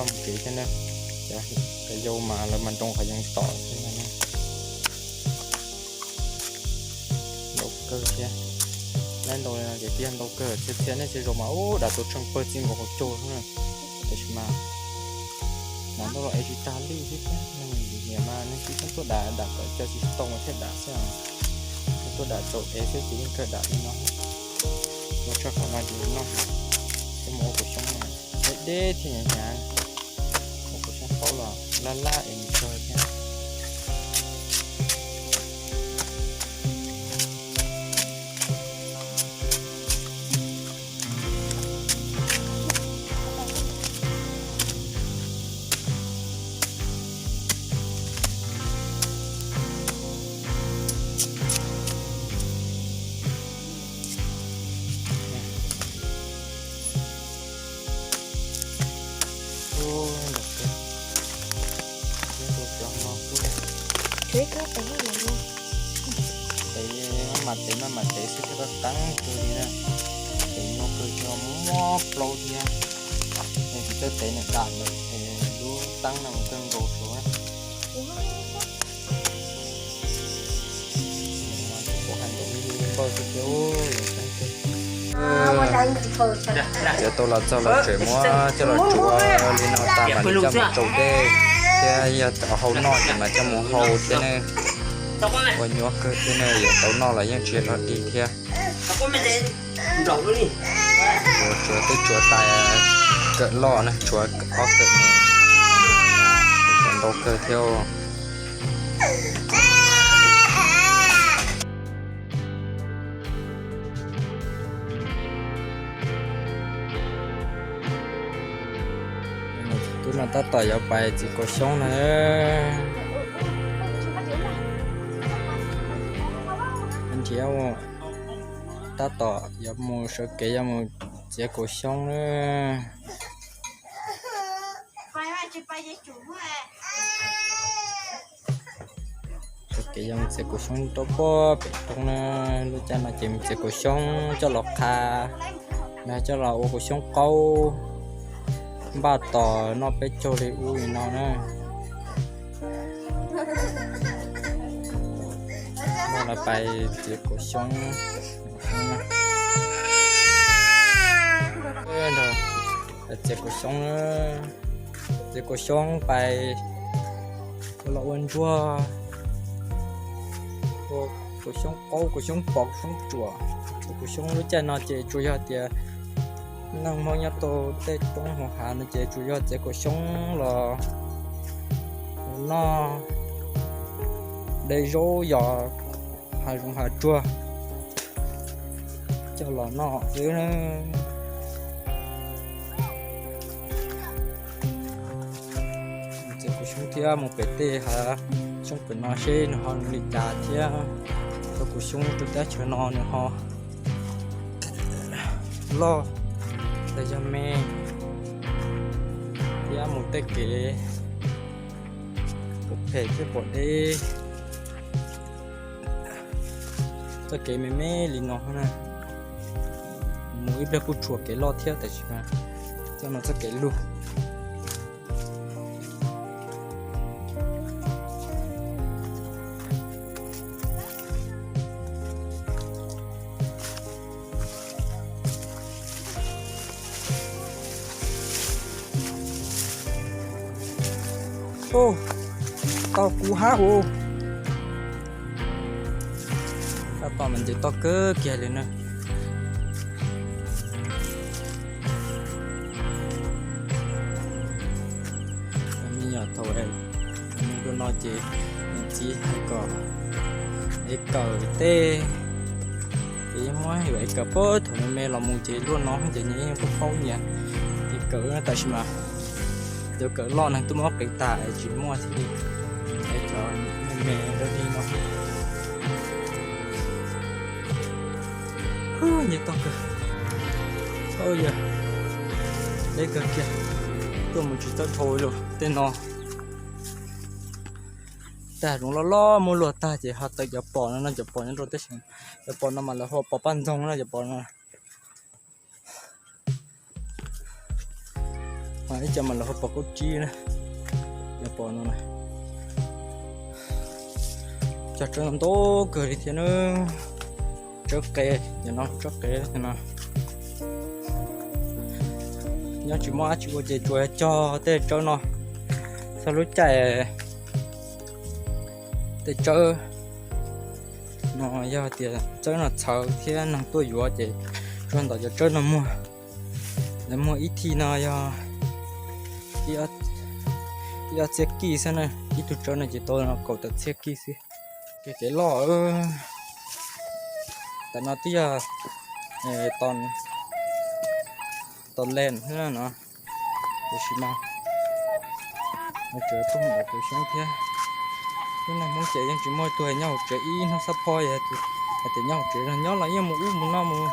Mus tsev thiab na, cov yau mas lawv mas nroo qhov yoov tom thiab no na. Ntau kawg thiab, laib ntau li no ces twb yog ntau kawg. Txhia txhia nej txhia zaus mas ub dam tau tsheej pawg txij nkaus hauv caug na, tab sis mas hnav ntuj los ev tsis tag li thiab thiab. Neeg niam mas neeg tsis txhob tuaj dam, dam kom cov tsis tau mas thiaj dam xwb. Tuaj dam txaus ev xwb ces yeej kawg dam li no. Ua tshaj qhov no ces noj, coj mus ua kuv xyoob no, deb deb thiab hnyav hnyav. Ua kuv xyoob qaub los laj laj es nws tsawg thiab. Ub, nram kawg, nyob rau cov no kuj, tev maj mam tev maj mam tev xwb thiaj qab qeeb kawg li na. Tev nyuaj kawg, cov muab plaub thiab. Nws tsis txawj tev nws dam lawm es lub teeb no mus kawg nkaus suav. Cov tau los txog lawv tseem muab coj los tsuav li no tag mam li coj mus tsau dej thiab yog hau noj ces mam coj mus hau thiab ne. Ua nyuaj kawg thiab ne, yuav tau noj los yeej tsis yog dig thiab. Tsuav, tsuav twb tsuav tas kawm loj na, tshuav ob kawm me, tshuav ntau kawg thiab. Tus no tab tom yuav pais txiav kaus xyoob na. Nrhiav, tab tom yuav mus sawv kev yuav mus txiav kaus xyoob na. Sawv kev yuav mus txiav kaus xyoob rau puag pem roob na. Lub caij no ces mus txiav kaus xyoob coj los qha, coj los ua kaus xyoob qaub, npaj tos noj peb caug li ub li no na. Npaj los pais txiav kaus xyoob. Txiav kaus xyoob, txiav kaus xyoob pais los ua ntsuag, ua kaus xyoob qaub, kaus xyoob pos, kaus xyoob tsuam. Txiav kaus xyoob lub caij no ces tsuas yog tias neeg Hmoob nyob rau tej roob hauv hav no ces tsuas yog txiav kaus xyoob los noj, de zaub yos hav zoov hav tsuag coj los noj xwb. Txiav kaus xyoob thiab mus pem tej hav xyoob pem no seb nws ho zoo li cas thiab. Txiav kaus xyoob rau teb chaws no nws ho loj los yog me thiab mus tej kev phem thiab pom deb. Txoj kev me me li no na, mus ib pliag kuj tshuam kev loj thiab tab sis mas txoj no txoj kev lug. Tau kuv hab hos. Tab tom mas nce toj kawg kiag li na. Me nyuam thaum me dua no ces nws txiv hais kom es kawm tej, ces yeej muab yuav es kawm puag thaum me me los mus ces luaj no ces nws yeej paub paub nyias es kawm tab sis mas cov kawm loj neeg twb muab qev tas es tsis muaj thiaj li es cov me me rau li no. Nce toj kawg, yog deb kawg kiag, tuaj mus tsis txawj dhau li tej no. Tag zoov loj loj muab luaj tag ces ho tawm cov pos no no, cov pos nyob rau teb chaws, cov pos no mas lawv hu pos paj ntxoog no, cov pos no. Ib co mas lawv hu pom kaub tsib na, yog pom no na. Cog tsawb ntau kawg li thiab na. Tsawb qe, cov no tsawb qe no. Nyob tsis muaj dab tsi ua ces tsuas yog cog tej tsawb no. Txog lub caij tej tsawb no yog tias tsawb no txhawv thiab neeg tuaj yuav ces tsuas ntawm cov tsawb no muag. Lawv muag ib thij no yog ib ob txhiab kij xwb na, ib tug tsawb no ces tau kaum tawm txhiab kij xwb. Kev loj, tam no twb yog tos len xwb no, tiam sis mas tseem tuaj mus ntawm kuv xyoob thiab. Lub neej Hmoob ces yeej tsis muaj tus nyob hauv tsev ib hnub xab phob, hais tias nyob hauv tsev, nyob los yeej mus ub mus no, mus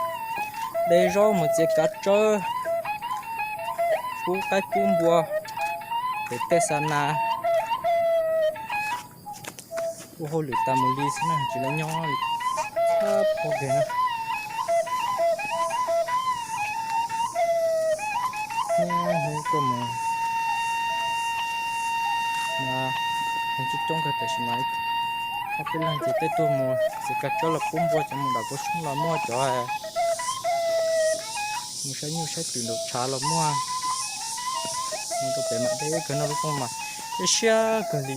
de zaub, mus txiav kav tsawb, pub qaib pub npua, pem tej xa nas, ua hauj lwm tas mus li xwb na, tsis laj nyob li. Ab, pog kiag na. Hnub tuaj mus, coob coob kawg, tiam sis mas ob peb leeg ces tej tuaj mus txiav kav tsawb los pub npua, cov mus nram kuv xyoob los muaj, cov mus saib nyuj saib twm nraum tshav los muaj. Mus rau pem mas deb kawg, noj lub rooj mas siab siab kawg li.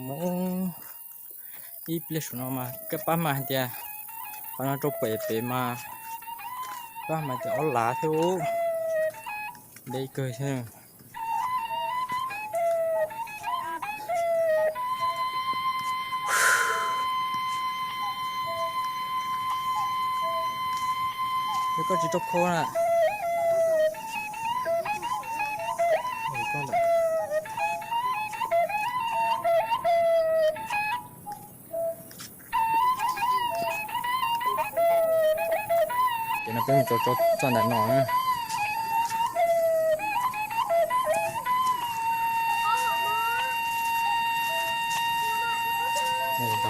Mus ib pliag saum no mas kab pab mas hais tias qhov no rau pem pem mas pab mas tias ob lav thiab, deb kawg thiab. Koj tsis rau khau na. Ces no peb mus tso tso txoj ntawm no na.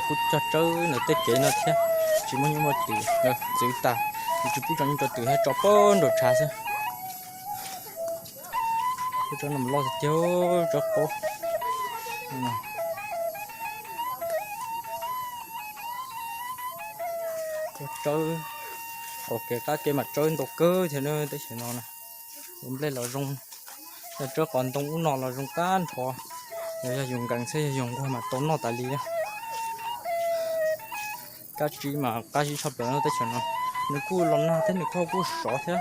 Kuj cog tsawb ntawm tej kev no thiab, tsis muaj nyuj muaj twm, txwv tas, tsis pub tso nyuj tso twm thiab, tso pem nraum tshav xwb. Tso no loj tiag tiag, tso qaub. Cog tsawb, qaum kev qab kev mas tsawb ntau kawg thiab na, teb chaws no na. Ua nplej los zoo, yog tsawb qos ntoo ub no los zoo qab nrho, yog yus nkees xwb, yog yus nquag mas tau noj tas li. Kab tsib mas qab zib tshaj plaws no, teb chaws no. Nws kuj los nag thiab nws kuj sov thiab.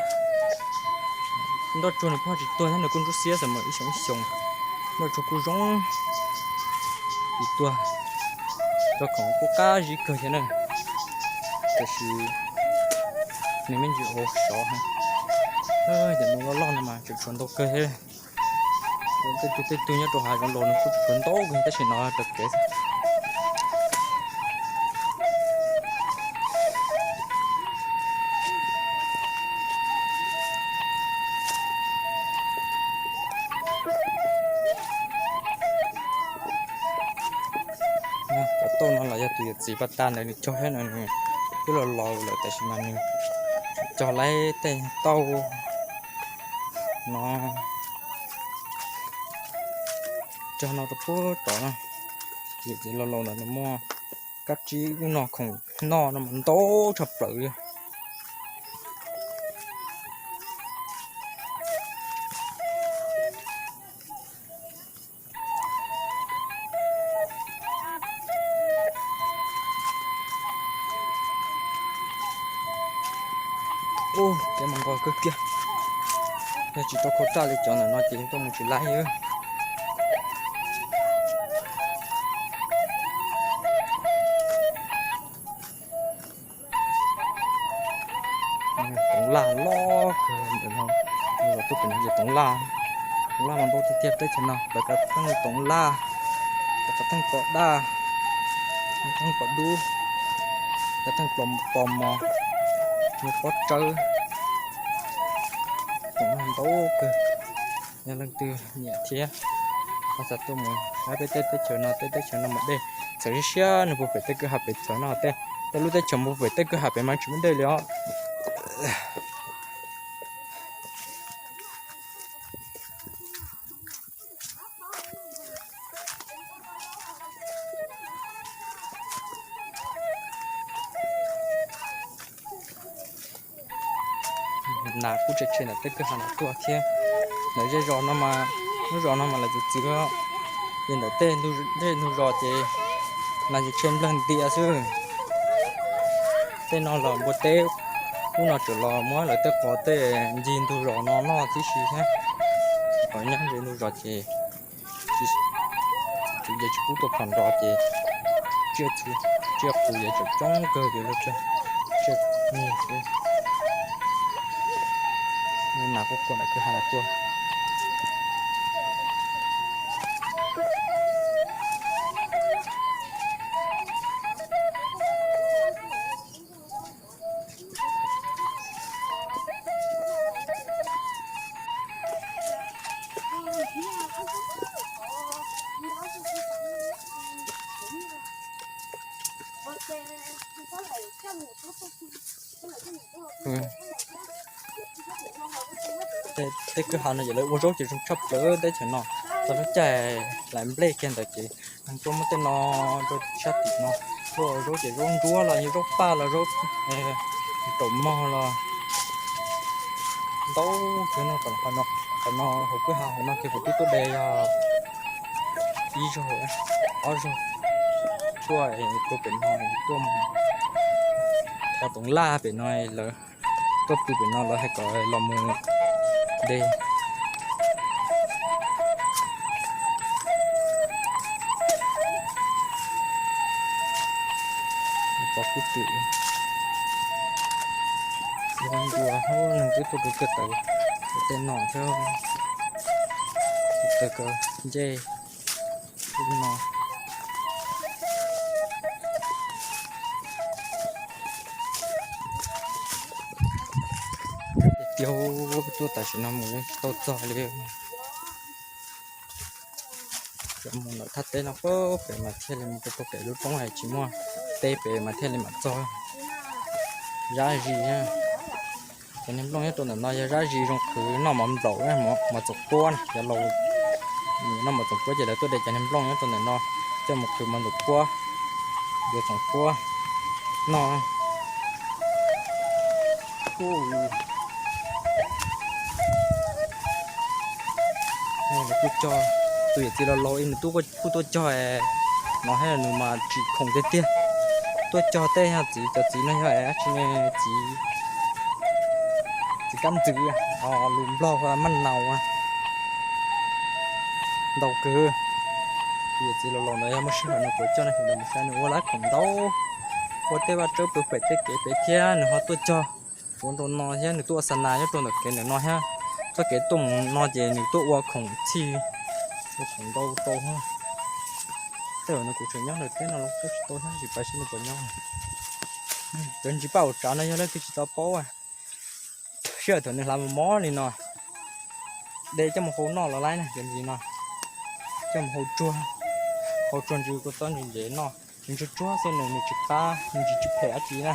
Nroj tsuag nws kuj tsis tuag thiab, nws kuj ntsuab xiab xwb mas ib xyoos ib xyoos. Nroj tsuag kuj zoo, tsis tuag. Rau khoom kuj qab zib kawg thiab na, tiam sis nws me ntsis ua sov heev. Cov ntoo loj loj no mas tseem tshuav ntau kawg thiab. Tej tug tej tug nyob rau hav zoov los nws kuj tshuav ntau kawg, tab sis no raws kev. Cov tauj no los yog tus yawm txiv pas tas ntawd nws cog thiab no, nws twb los laus lawm tab sis mas nws cog lawm tej tauj no, cog no rau puag tod na. Yawm txiv laus laus ntawd nws muaj kab tsib ub no khoom noj no mas ntau tshaj plaws li. Ub, kev mas nqos kawg kiag. Yog tsis tau khau raj li cov ntawm no ces yeej tuaj mus tsis laib. Toov laj loj kawg ntawm no, los tuaj pem no ces toov laj, toov laj mas ntau tiag tiag teb chaws no, lawv kav theej toov laj, kav theej pos daj, kav theej pos dub, kav theej pos mos, nws pob tsawb, toov laj ntau kawg. Yog leej twg nyiam thiab ho xav tuaj mus saib peb tej teb chaws no, tej teb chaws no mas dej txawv siab siab, nws puag pem tej kwj ha pem txawv no tej Tej lub teb chaws mus pem tej kwj ha pem mas tsis muaj dej li os. Nas kuj tshe tshe ntawm tej kwj ha no tuaj thiab. Ntawm zej zos no mas, lub zos no mas lawv txwv txwv, ces ntawm tej ntug zos ces nas ces tshe nplawg ntias xwb. Tej no los npua teb ub no tseem los muab lawv tej qos tej ncig ntug zos no noj tib si thiab. Qhov nyob ze ntug zos ces tsis, tsis pub tuaj phom nrov ces tsiaj txhu, tsiaj qus ces tseem coob kawg ces lawv tsiaj, tsiaj, nas quaj quaj ntawm kwj ha no tuaj. Tej kwj ha no ces lawv ua zaub ces zoo tshaj plaws teb chaws no. Txog lub caij hlais nplej kiag ntawd ces tuaj muab tej no rau sab tim no. Tuaj zaub ces zaub ntsuab los yog zaub paj los zaub raum mog los ntau kawg no. Qhov no hauv kwj ha hauv no ces kuv twb tuaj de yog ib zaug, ob zaug. Tuaj rau pem no, tuaj mus thov toov laj pem no lawm. Tuaj pw pem no lawv hais kom los mus de. Pov kub twm, ua ncua hauv neeg twb tuaj kawg tawm tej no thiab, tawg kawg ncej no. Tiag, tuaj tam sim no mus yeej tsis tau txog li. Mus ntawm thaj teb no pem mas thiaj li mus rau pem lub roob es tsis muaj teb pem mas thiaj li mam txog. Zab zis, cov niag nplooj nyob rau ntawm no yog zab zis zoo khwv noj mov nplaum, mov txoom quab na, cov laus noj mov txoom quab ces lawv tuaj de cov niag nplooj nyob rau ntawm no coj mus khwv mov txoom quab, yuav txoom quab noj. Kuj cog, tus yawm txiv laus laus ib nws kuj tuaj cog no thiab, nws mas tsis khoom tiag tiag. Tuaj cog tej yog txiv, cov txiv no yog dab tsi ne, txiv, txiv kab ntxwv, lus Nplog maj naus ntau kawg. Tus yawm txiv laus laus ntawd yog muaj sij hawm no kuv coj nws mus saib nws ua lab khoom ntau, ua tej vaj tsawb pw pem tej kev pem thiab nws ho tuaj cog tsuav rau no thiab nws tuaj ua xa nas nyob rau ntawm kev ntawm no thiab. Txoj kev tuaj mus no ces nws tuaj ua khoom txhij, ua khoom ntau rau. Tej zaum nws kuv tseem nyob ntawm teb no los kuj tsis tau thiab, tsis paub seb nws puas nyob. Cov ntsis paj uas tsav no yog leej twg tsis tau paub, sij hawm thaum nws hlav mos mos li no, de coj mus hau noj los laib na, cov ntsis no coj mus hau tsuag, hau tsuag ntsis kua txob ntsis ntsev noj. Nws ntsuag tsuag xwb, nws, nws tsis qab, nws tsis, tsis phem dab tsi na.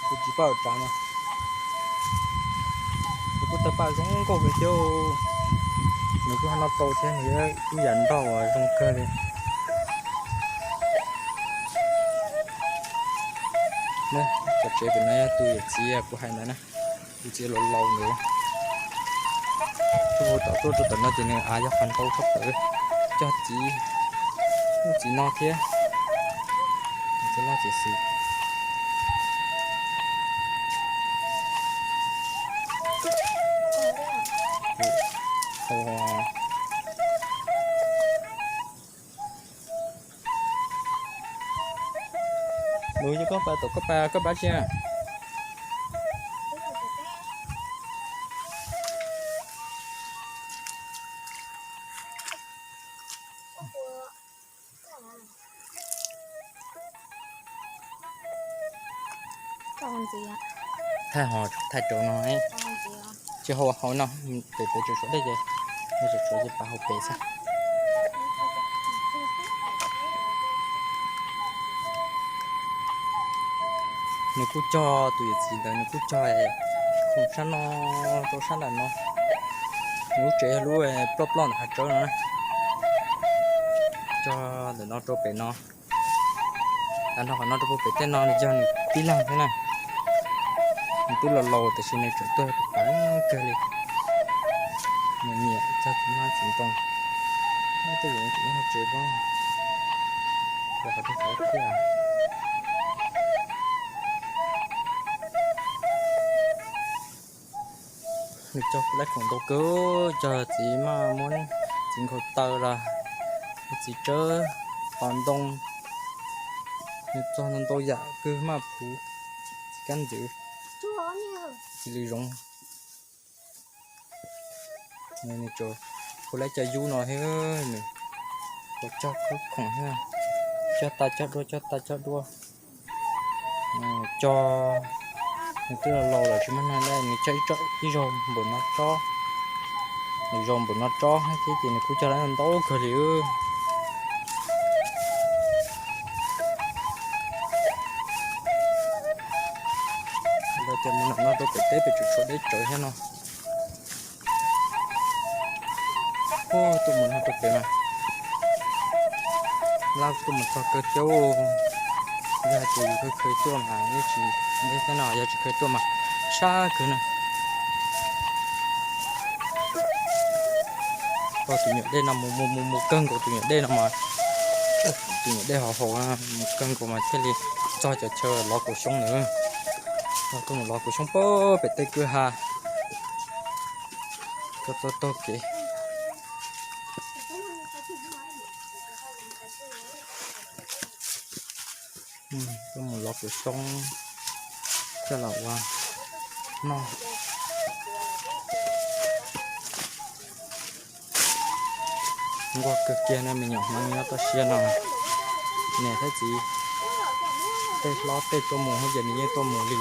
Tus ntsis paj uas tsav no, nws kuj tawg paj zoo nkauj kawg thiab. Nws kuj ho noj tau thiab, nws yog ib yam nroj uas zoo kawg li. Cov tsev pem no yog tus yawm txiv kuv hais ntawd na, tus txiv laus laus ntawd. Tuaj tom tuaj rau tom no ces nws av yog qhov ntau tshaj plaws, cog txiv, muaj txiv no thiab, txiv loj txiv xwm. Lus yog koj pab, tom koj pab, koj pab tsi? Thaij ho, thaij rau no, tsis hau hauv no, pem pem tsuav tsuav dej ces, tsuav tsuav ces pab hauv pem xwb. Nws kuj cog, tus yawm txiv ntawd nws kuj cog khoom sab no rau sab nram no. Nws lub tsev yog lub ploj ploj ntawm hav tsawb no na. Cog ntawm no rau pem no. Tag nrho qhov no rau puag pem tej no nws yog nws tib leeg thiab na. Nws twb laus laus tiam sis nws tseem tuag pam kawg li. Nws nyiam txog txiv hmab txiv ntoo. Tej zaum tseem nyob hauv tsev pob. Qhov tiag qhov tiag. Nws cog lab khoom ntau kawg, cog txiv maj muab, txiv nkhaus taw los, txiv tsawb, pom ntoo, nws txog ntau ntau yam kawg, maj phuv, txiv kab ntxwv, txiv lws zoov. Nws tsuas hu lab cov yub no thiab, nws tsuas cog khawb khoom thiab, cog tas cog dua, cog tas cog dua. Cog, nws twb laus laus lawm tsis muaj neeg lawm, nws cog ib zaug npaum no tsob, nws zaug npaum no tsob thiab ces nws kuj cog lab ntau kawg li. Lawv tias mus nram no rau pem teb pem tseem tshuav deb tsawv thiab no. Tuaj mus no rau pem mas, lab tuaj mus txog kawg thiab. Yog hais tias yus khaws khaws tuaj mas yeej tsis deb thiab no, yog tsis khaws tuaj mas sab kawg na. Tus nyuam dej no mus mus mus mus kawg nkaus, tus nyuam dej no mas, tus nyuam dej hauv hauv mus kawg nkaus mas thiaj li txog cov chaw lov kaum xyoob na. Tuaj mus lov kaum xyoob puag pem tej kwj ha, tuaj taug kev. Tuaj mus lov kaum xyoob coj los ua noj. Nquag kawg kiag no, me nyuam hmoob nyob toj siab no, niam thiab txiv, tej hlob tej tuaj mus ces nws yeej tuaj mus li.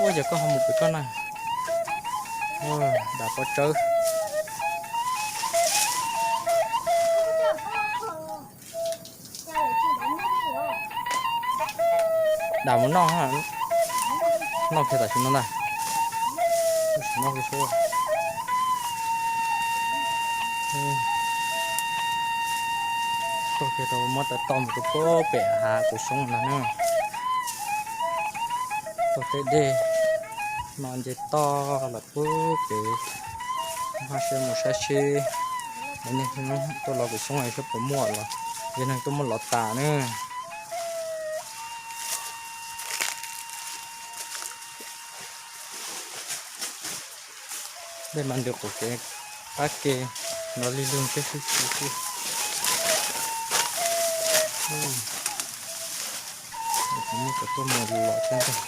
Ua cas koj ho mus pem koj na? Dam pob tsawb. Dam mus noj, noj kiag tam sim no ntag. Tuaj kiag rau muab tawm toj mus rau puag pem hav kaum xyoob ntag na. Puag tej dej no nce toj los puag pem. Haj seb mus saib seb, tuaj lov kaum xyoob saib puas muaj los, yog neeg tuaj muaj lov tas na. Dej mas ntws qaum kev qab ke, nrov lig lug peb xwb xwb xwb. Muab cov tuaj mus los thiab ntag.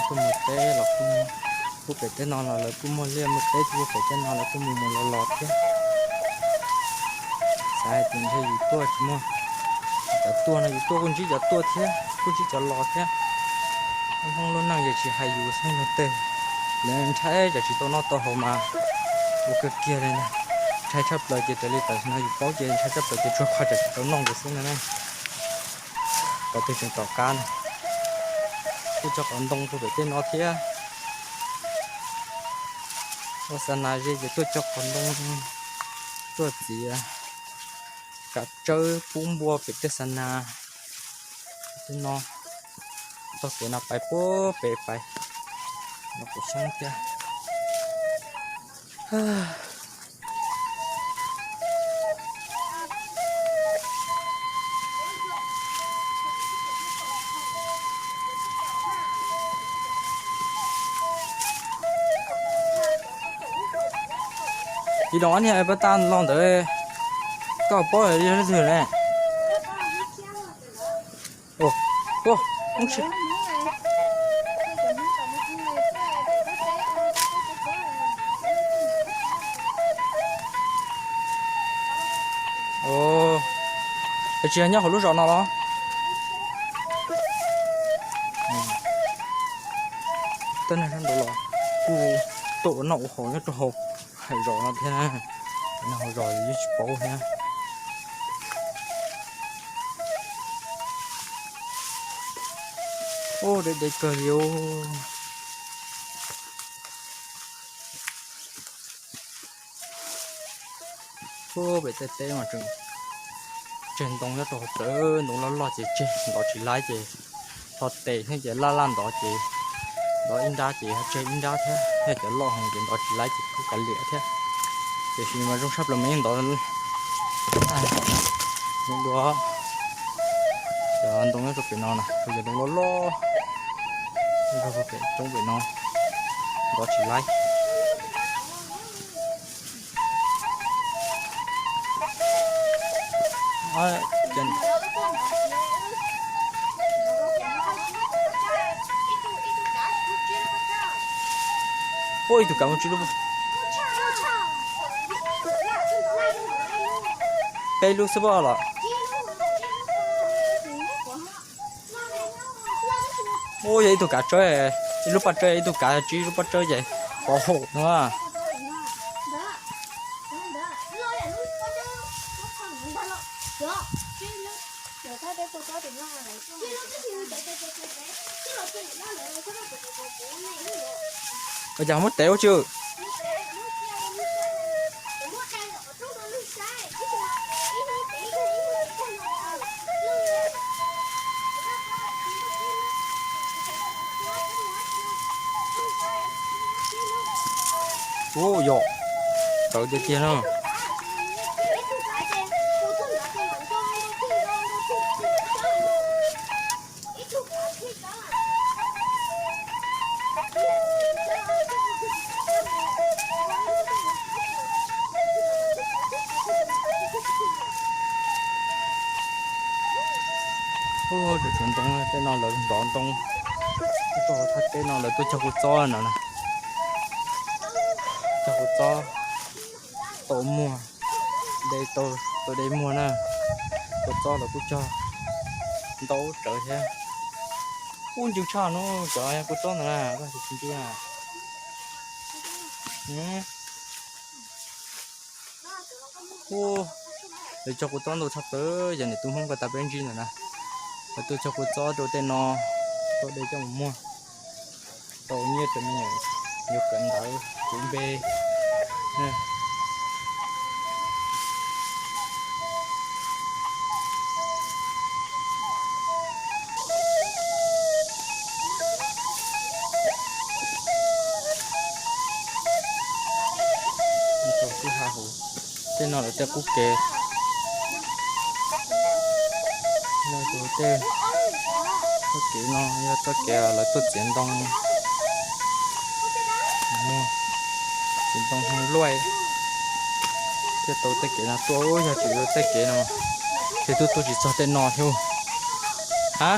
Tuaj mus teb los kuj, kuj pem teb no los lawv kuj muaj liaj muaj teb, kuj pem teb no lawv kuj mus mus los los thiab. Xav hais tias ntshe yus tuaj tsis muaj cov tuaj no, yus tuaj kuj ntsib cov tuaj thiab kuj ntsib cov los thiab. Hmoob lub neej ces tsis hais yus xeeb yus tej, lawv ntshai tsam tsis tau noj tau haus mas ua kawg kiag li ntag. Ntshai tshaj plaws ces raws li tam sim no yus paub ces ntshai tshaj plaws ces tsuas yog tsam tsis tau noj ntawd xwb no na. Qhov twg tseem tom qab no, kuj cog qhov ntoo rau pem tej no thiab. Ua xa nas ze ces tuaj cog qhov ntoo, tuaj txiav kav tsawb pub npua pem tej xa nas. Tej no, tog kev no pais puag pem pais no kuv xyoob thiab. Ib doo ob niag pab tag los ntawd, koj paub yog leej twg ne? Es tsis yog nyob hauv lub zos no los? tag nrho sab nraud los kuj tuaj ua noj ua haus nyob rau hauv zos no thiab na. Noj hauv zos yeej tsis paub thiab. Ub, deb deb kawg li. Ub, pem tej teb mas tseem tseg ntoo nyob rau hauv plawv, ntoo loj loj ces tseg ntov tsis laib ces tho tes thiab ces laj laj ntov ces ntov ib nrab ces ho tseg ib nrab thiab, yog cov loj heev ces ntov tsis laib ces kuj kav liam thiab. Tiam sis mas zoo tshaj plaws mas yeej ntov zoo dua. Cov ntoo nyob rau pem no na, yog ntoo loj loj nyob rau pem roob pem no, ntov tsis laib. Ua ib tug kav mus tsib lub, peb lub xwb pob los. Ub, yog ib tug kav tsawb, ib lub paj tsawb, ib tug kav tsib lub paj tsawb ces pov haum no. Ua cas muab tev ua tsi? Ub, yog tawv tiag tiag na. Ub, tseem tshuav ntoo, tej no lawv ntov ntoo. Tuaj thaj teb no lawv tuaj cog kua txob no na. Cog kua txob tau muag, de tau, tau de muag na. Kua txob lawv kuj cog ntau tsawv thiab. Ub, ncw tshaj no, cov kua txob ntawd na, koj tsis ncw na. Ub, lawv cog kua txob ntau tshaj plaws, yog niam tub Hmoob ko tas peb ntsib ntawm na. Lawv tuaj cog kua txob rau tej no, tuaj de coj mus muag, tau nyiaj rau me nyuam, yuav kawm ntawv kuv npe. Tij ha hauv, tej no lawv tej qub kev. Tej, txoj kev no yog txoj kev lawv tuaj txiav ntoo, txiav ntoo hoo luaj, thiaj tau tej kev no tuaj. Yog tsis yog tej kev no, ces tuaj tuaj tsis txog tej no thiab. Ha,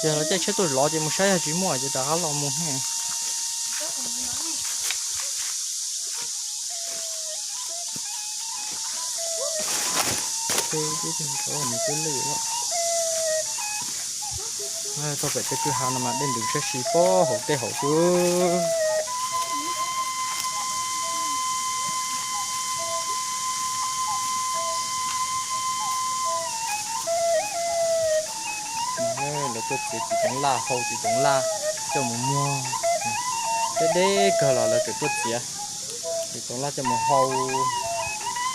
ces lawv caij tsheb tuaj lov ces mus saib yog tsis muaj ces rov qab los mus. Teb, teb, teb lwj. Txog pem tej kwj ha no mas dej ntws sab si pob hauv tej hauv xwb. Lawv tuaj txiav txiv toov laj, hau txiv toov laj coj mus muag. Deb deb kawg los lawv tseem tuaj txiav txiv toov laj coj mus hau,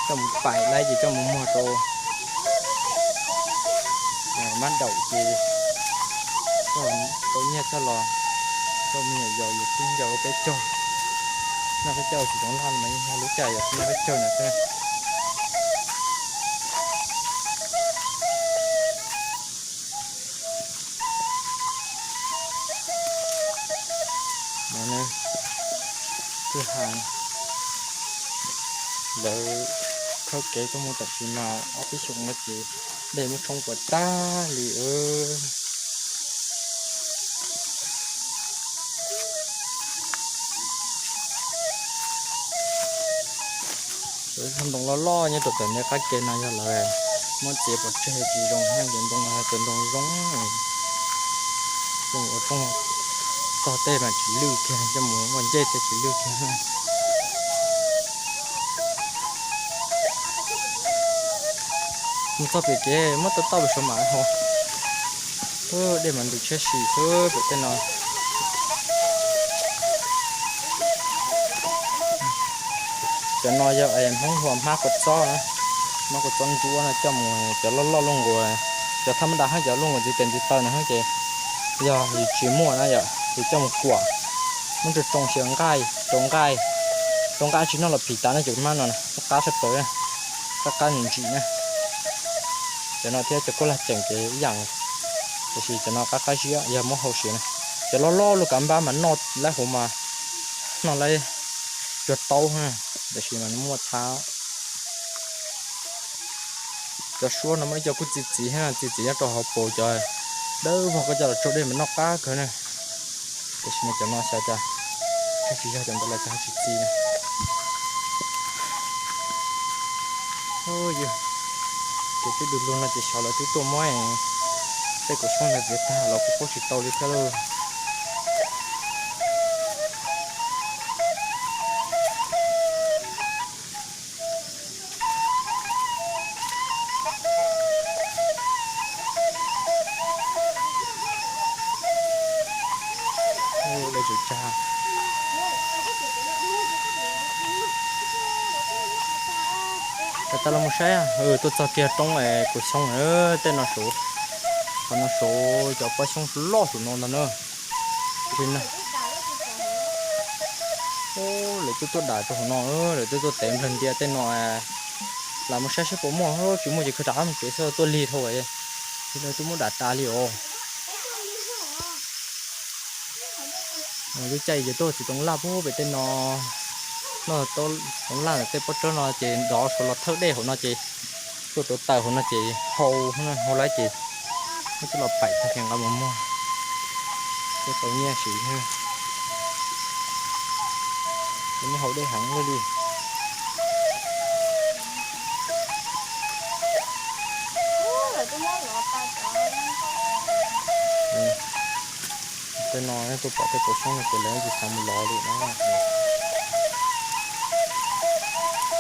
coj mus paim laib ces coj mus muag rau mab daum ces tau nyiaj coj los rau me nyuam yaus, yus tib ncaus peb caug. Noj peb caug txiv toov laj no mas yeej yog lub caij yog noj peb caug no xwb. Kwj ha lawv khawb kev tuaj mus tam sim no ob peb xyoos no ces dej muab tshoob puas tag li. Ntoo loj loj nyob rau tom ntej qab ke no yog lawv muab txiav pov tseg tsis zoo, cov ntoo no cov ntoo zoo, ua rooj tog tej mas tsis lwj kiag, coj mus ua ncej tej tsis lwj kiag. Mus txog pem kev muab tau tauj pem saum mas ho. Dej mas ntws tshiab si xwb pem tej no. Cov no yog Hmoob hu ua hmab kua txob na, hmab kua txob ntsuab no coj mus, cov loj loj luaj nkaus, cov thaj mab dam hab cov luaj nkaus ntxiv tes ntxiv taw no ces yog yus tsis muaj na yom, yus coj mus kuam, muab rau tsoo xyaw nqaij, rau nqaij, rau nqaij tsis noj los phim tas no ces hmab no qab sab plaws, qab qab ntsim na. Cov no thiab cov kuj lag ceem ces ib yam, tiam sis cov no qab qab ziab yog muab hau siav na. Cov loj loj luaj kav npab mas noj laib hauv mas noj laib cuag taub, tiam sis mas muaj txhab. Cov suab no muaj ib co kuj txi txiv, txi txiv nyob rau hauv paus cov dawb vog, koj coj los tsau dej mas noj qab kawg na. Tiam sis mas cov no xyov cas, tsis yog cov ntawd los cas ho tsis txi na. Ces twb du lug no ces xyov lawv twb tuaj muab tej kaum xyoob no txiav tag los kuj paub tsis tau li thiab lauj. Tag tag los mus saib, tuaj txog kiag roob kaum xyoob, tej no saud, qhov no saud cov pob xyoob loj saum no ntag na. Lawv twb tuaj dam rau hauv no, lawv twb tuaj tev nplawg ntia tej no. Lam mus saib seb puas muaj, tsis muaj ces kawg rov qab mus tsev xwb, tuaj lig dhau. Twb muab dam tas li os. Lub caij ces tuaj txiv toov laj pub pem tej no, noj toov laj ntawm tej pob tsawb no ces nrov suav los thawj dej hauv no ces tuaj rau taws hauv no ces hau, hau lawm ces muab coj los paim tag ces nqa mus muag thiaj tau nyiaj siv. Ces nej haus dej heev li. Tej no nej tuaj pom tej kaum xyoob no ces lawv tsis xav mus lov li na.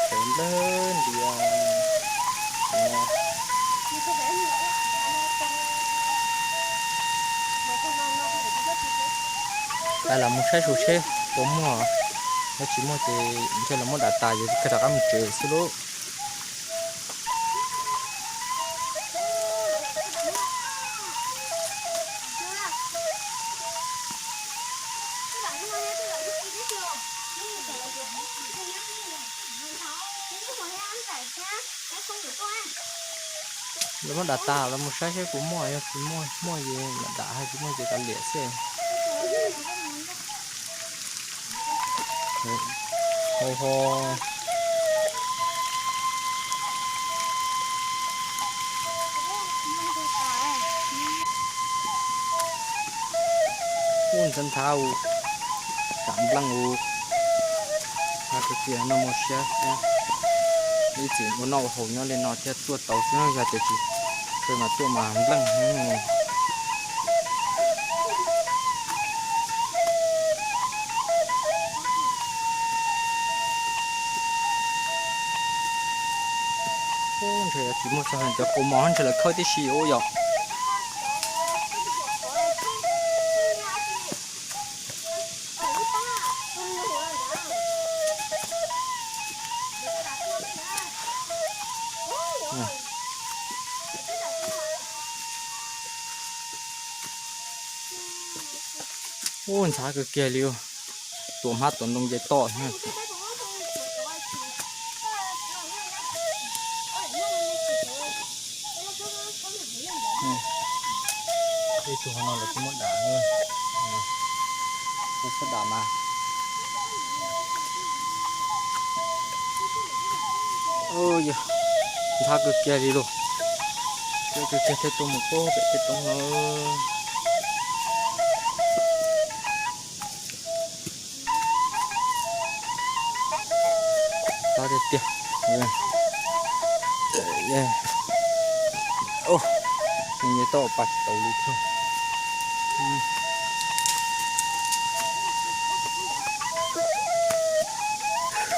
Ces nplawg ntias. Lam mus saib su seb puas muaj, yog tsis muaj ces ntshe los muab dam tas ces kawg rov qab mus tsev xwb lauj. Lawv muab dam tas, lawv mus saib seb puas muaj, yog tsis muaj, muaj ces mam dam, tsis muaj ces kav liam xwb. Hau ho. Ub, ntxhab ntxhab u, tsam npleej u. Ntxhab tiag tiag, noj muaj siab thiab. Ib txwm ua noj ua haus nyob li no thiaj tuaj tau xwb, yog tias tsis, mas tuaj mas npleej. Ub, ntshe yuav tsis muaj txog cov kaus mom ntshe lawv khawb tib si ub yom. Ub, ntxhab kawg kiag li, tuam hmab tuam ntoo nce toj. Ib tug hauv no lawv twb muab dam, txhob dam mas. Ntxhab kawg kiag li lauj. Kawg kiag thiaj tuaj mus pem tej roob no. Ntxhab tiag tiag. Nws tau pas tsis tau li thiab.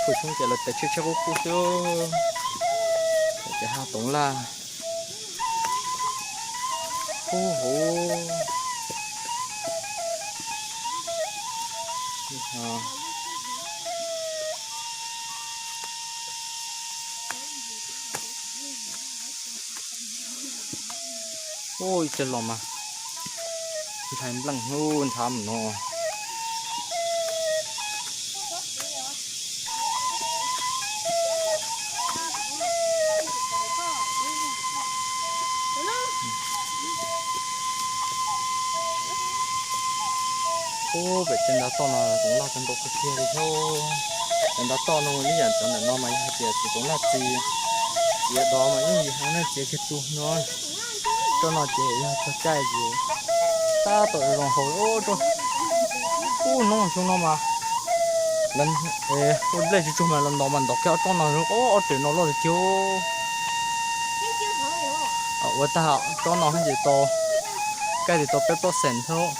Kuv xyoob ces lawv tes tshiab tshiab qub qub xwb. Ces haj toov laj. Ub hauv. Ub, ib teg los mas ntshai npleej hnub ntshav mus no. Ub, pem tsev ntav toj no toov laj kawg nkaus kawg kiag li thiab. Cov ntav toj no ib yam cov ntawm no mas yog hais tias tsis toov laj txiv, txiav dov mas yeej yim heev na, txiav kiag tu no. Rau no ces yog txog caij ces tab tom zoo haus. Ub, hnub xyoo no mas ua nplej tsis tsuag mas los ntov mas ntov kiag ob tsob no, ob res no loj tiag tiag. Ua tag tsob no ces tau, kaij li tau peb plaub xees thiab.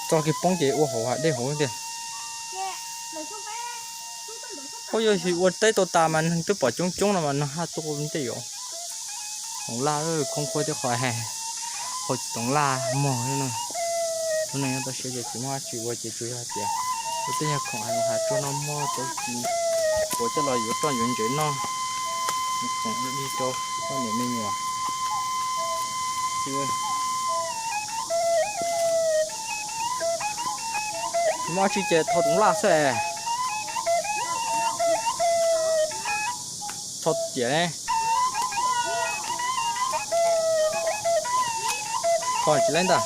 Txog kiag poob ces ua hauv dej hauv tiag. Ua yog ua teb tau tas mas neeg twb pom coob coob no mas neeg haj tuaj ntej os. Toov laj khoob khuab thiab qhov hais, hauv tsis toov laj mog no. Hnub no nyob toj siab ces tsis muaj dab tsi ua ces tsuas yog hais tias ua tej yog khoom hais los hais tsuag no muaj tau ci puav coj los yuav roj yuav ntsev noj, khoom ua dib rau poj niam me nyuam xwb. Tsis muaj dab tsi ces tho toov laj xwb es. Tho ciam ne. Tho tsis laib ntag.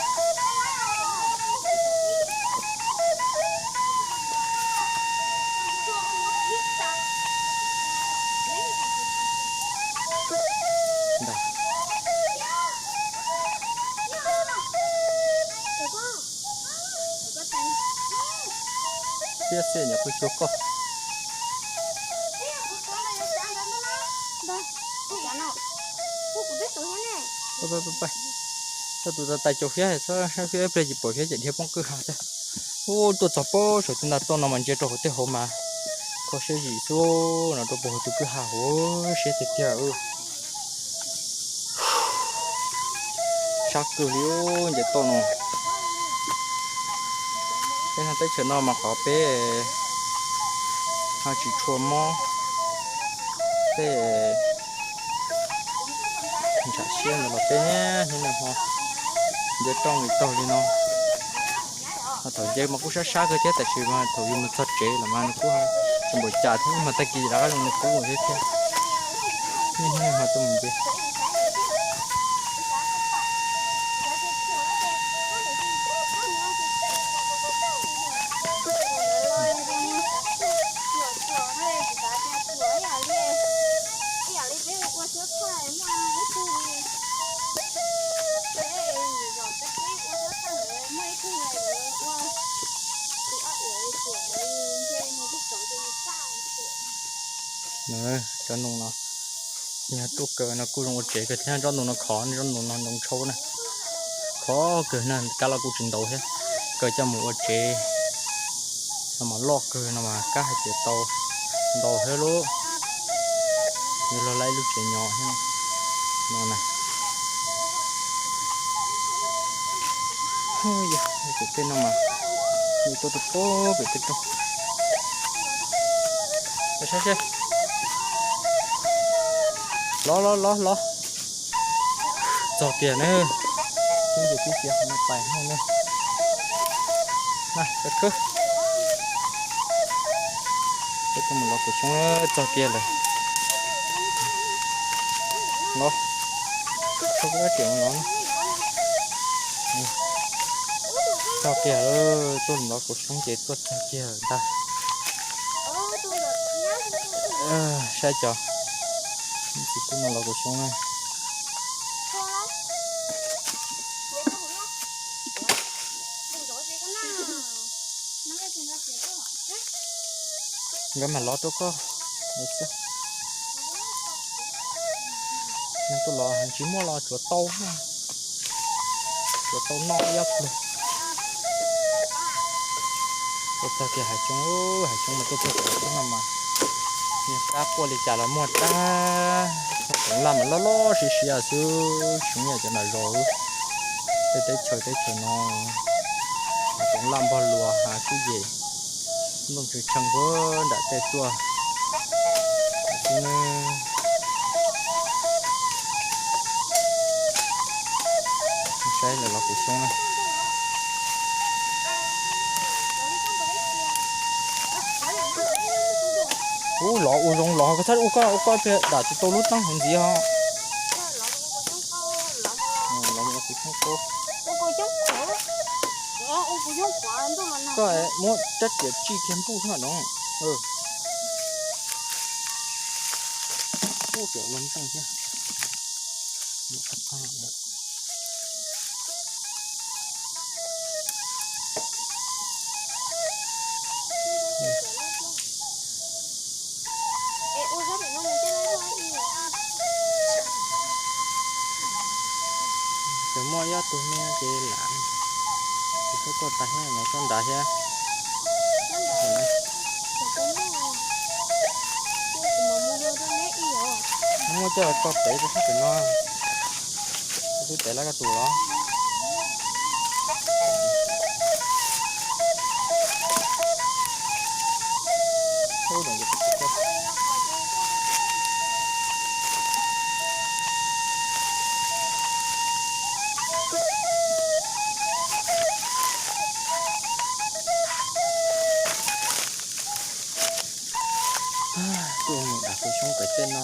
Thiab xij nyuam qhuav xyuas koj. Pab, pab, pab, pab. Txhob tus tais caus hiab, txhob saib hiab ib pliag tsis pom hiab ces dhia poob kwj ha thiab. Ub, tuaj txog pab saum tus ntav toj no mas ntsia rau hauv tej hauv mas kho siab zim xwb no rau puag hauv tus kwj ha huv siab tiag tiag. Sab kawg li nce toj no. Peb no teb chaws no mas qhov peb ho tsis tshua mob, peb ntshav siab ntawd los peb niaj hnub niaj hmo nce roj nqis taug li no. Ho thaum nce mas kuj sab sab kawg thiab, tab sis mas thaum yus mus txog tsev los mas nws kuj tsis npaum cas thiab, mas tag kis rov qab zoo li qub thiab thiab. Niaj hnub niaj hmo tuaj mus nce. Cov noog no, yog tuaj kaw no kuj zoo ua tsev kawg thiab, tsob ntoo no khov, tsob ntoo no ntoo tshauv na, khov kawg na, kab los kuj tsis ntau thiab, kaw coj mus ua tsev no mas loj kawg no mas kab hais tias tau ntau thiab lauj. Yuav luag laib lub tsev nyob thiab no na. Pem tej no mas, tuaj rau pem tej roob. Saib seb. Los los los los. Txog kiag na. Xyoob ces twb cia qhov no pais no na. Na, cov khwb. Peb tuaj mus lov kuv xyoob txog kiag lawm. Los, txog kiag lawm. Txog kiag, tuaj lov kuv xyoob ces tuaj txog kiag ntag. Saib cov txiv tub no lov kuv xyoob na. Nkawd mam los rau koj xwb. Neeg tuaj los heev tsis muaj los tsuav tau, tsuav tau noj ib ob pluag. Tuaj txog kiag hav xyoob, hav xyoob mas tuaj txog tom no mas, niag kab quaj li cas los muaj tag. Koom laj mas loj loj siab siab xwb, xyoob yam cov nram zos, tej teb chaws teb chaws no, koom laj npog luas hav xwb ces nplooj tshee tshee puag nram tej tuaj. Saib lawv los kuv xyoob na. Ub, los ua zoo los, koj txhob ua koj ua koj, dam tsis tau lub teeb hauv ntxiv ho. Los ua kuv xyoob qaub. Koj muab rab riam tsij kiag ntuj xwb no. Ub, riam los nteej thiab. Tseem muaj ib tug me ces lam, ces koj tag thiab, los koj nrad thiab. Muab coj koj pem rau sab tim no. Twb pem lawm koj tus los. Tuaj mus dam kaus xyoob pem tej no,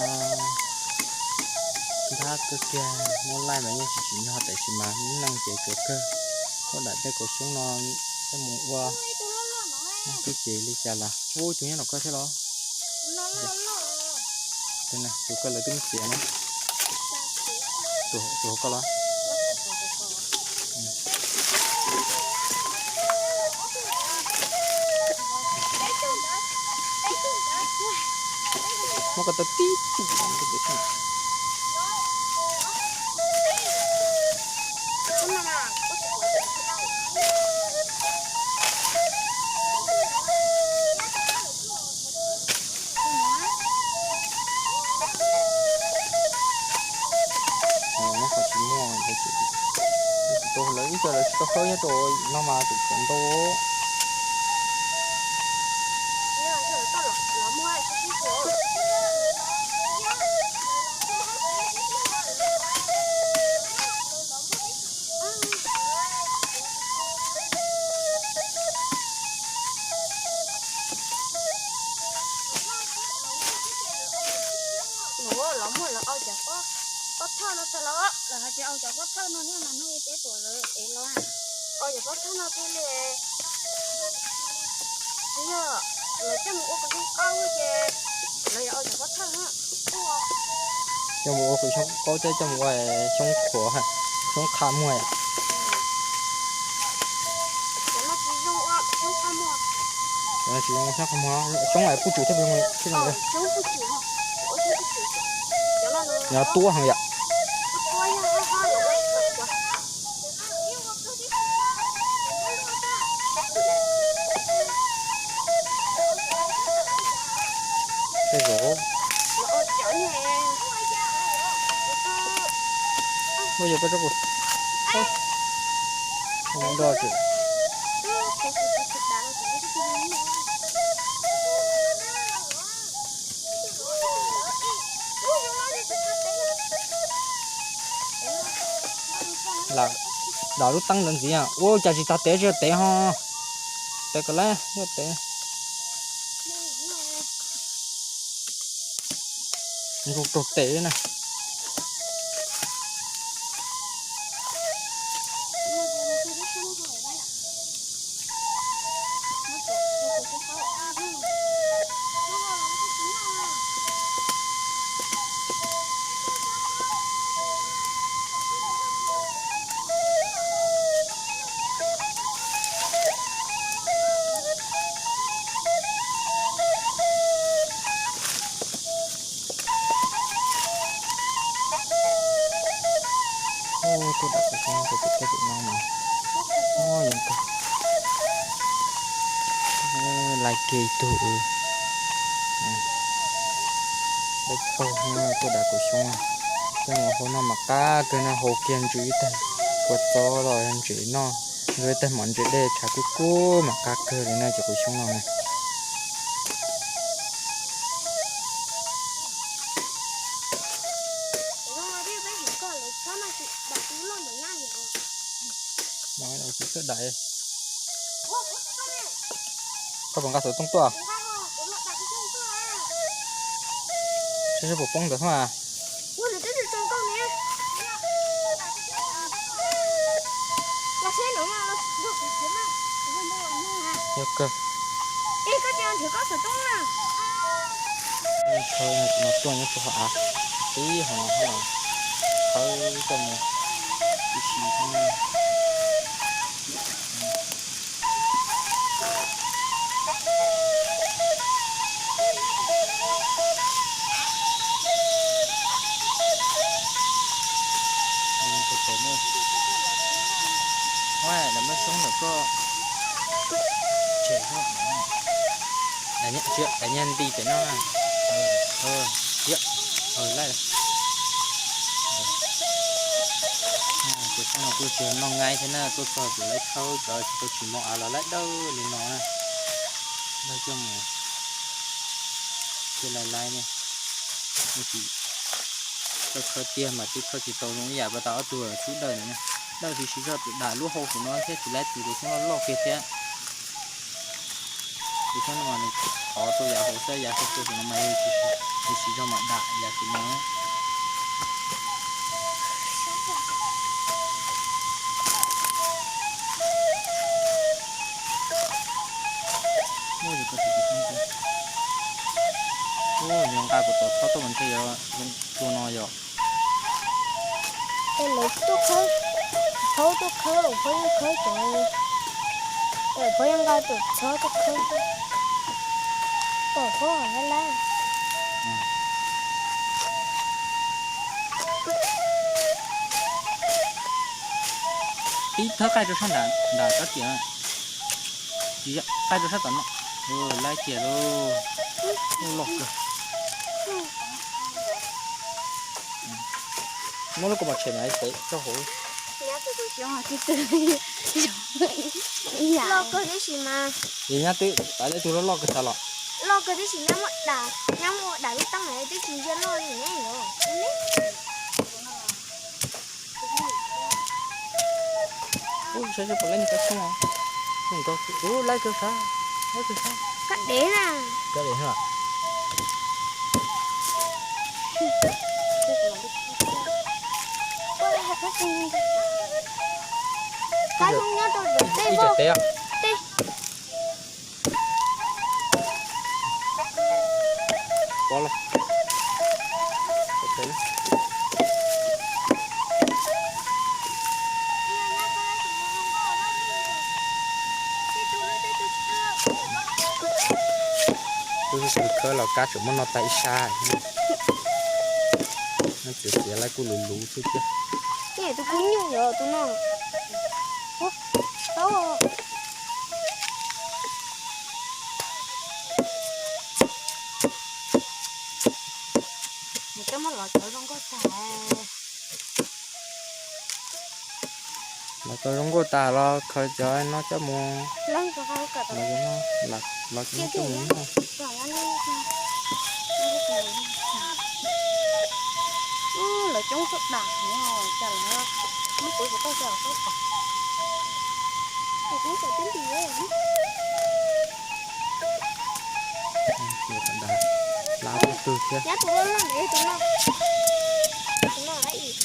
ntab kawg kiag, muab laij mas yeej tsis tsim nyog tiam sis mas neeg ces tsuav kawg. Tuaj dam tej kaus xyoob no coj mus ua, noj twb ces li cas los. Ub, tus nyob no koj thiab los? Tus koj lawv twb muab txiav na. Tus hauv koj los? Muab ko taw tib tug. Qhov tsis muaj, tsis tau lawv ib co lawv tsis tau khawb nyob rau no mas tseem tshuav ntau. Los muaj lawv au cov pob thawj no tag los, lawv hais tias au cov pob thawj no thiab mas hnub ib peb tuam lawv ev los. Au cov pob thawj no thiaj li, yog lawv coj mus ua kuv xyoob qaub ces lawv yuav au cov pob thawj na. Coj mus ua kuv xyoob qaub thiab coj mus ua xyoob qhuav, xyoob qha muag. Cov no tsis zoo ua xyoob qha muag, xyoob qha muag, xyoob puj tsum thiab, xyoob puj tsum, yog tuab heev yom. Tej zaum muaj yog koj tsob kuv nrog. Lam dam lub teeb ntawd ntxiv, ua cas tsis tag tev, tsis yog tev ho. Tev kom lawm, yog tev. Nrug raug tes na. Tuaj dam kuv xyoob rau pem toj pem no mas, o, yeej kawg. Laij kiag ib tug. Dawb paug, tuaj dam kuv xyoob. Coj mus hau noj mas qab kawg na, hau kiag ntsis ib tag kua txob los ntses noj, ntses ib tag mov ntses dej tshav kub kub mas qab kawg li na cov kuv xyoob no na. Koj puas nqa xov tooj tuaj? Saib saib puas poob ntawd mas. Yog kawg. Khawb no tuaj nyob rau hauv av, ib hauv no, khawb coj mus ib si xwb. Lawv muab xyoob ntawm koj tshem, nyiaj nti pem no. Laij, kuv xyoob no kuj tsis noj nqaij thiab na, tuaj txog ces lawv khawb cov tsis tau tsim no av los laib dawb li no na. Lawv coj mus thiaj laib laib ne. Tsis tau khawb tiag mas twb khawb tsis tau zoo ib yam pas tas ob tug xub dawj na. Dawj tsis siv zog tus dam lub hau tus no thiab tsis laib tus tus xyoob loj loj kiag thiab. Tus xyoob no mas nws thov tau yav hauv xwb, yav sab xub tus no mas yus tsis siv zog mam dam yav tus no. Ua, nws nqa kuv tom txhob tuaj mas ntshe yog tua no yom. Es lawv tuaj khawb, thaub tuaj khawb, Phab yeej khawb cov, Phab yeej nqa tus txhob tuaj khawb, tom Phab lab lab. Tib thawb qaij rau sab nram, nram tsob tiam, tsis yog, qaij rau sab tom no, laib kiag lauj, loj kawg. Muab lub kaus mom tshem mas pem tso hauv. Loj kawg tib si mas. Vim nyab twb txav lawm tus loj loj kawg tas los. Loj kawg tib si, nyab muab dam, nyab muab ua dam lub teeb mas twb tsis ntsia loj li ne los. Ub, saib saib puas laib niag kab xyoob os. Ub, laib kawg sab, laib kawg sab. Kab dev na. Kab dev na. Kab xyoob nyob rau ntawm tej voj. Tej. Pov los. Tus khawb los kab tseem muab noj tag ib sab. Noj txiav txiav lawm kuj luv luv xwb thiab. Tus kub nyuj yog tus no. Nws twb muab lov cov zoo nkauj tag. Lov cov zoo nkauj tas los khaws cov no coj mus. Lov cov no coj mus noj. Lawv coob tshaj dam, cas lawv muab kuv tus toj coj los txhob kom. Kuv txawm twb nti. Lab tus twg thiab. Nyab tus loj loj ntawd tus no. Tus no lab ib.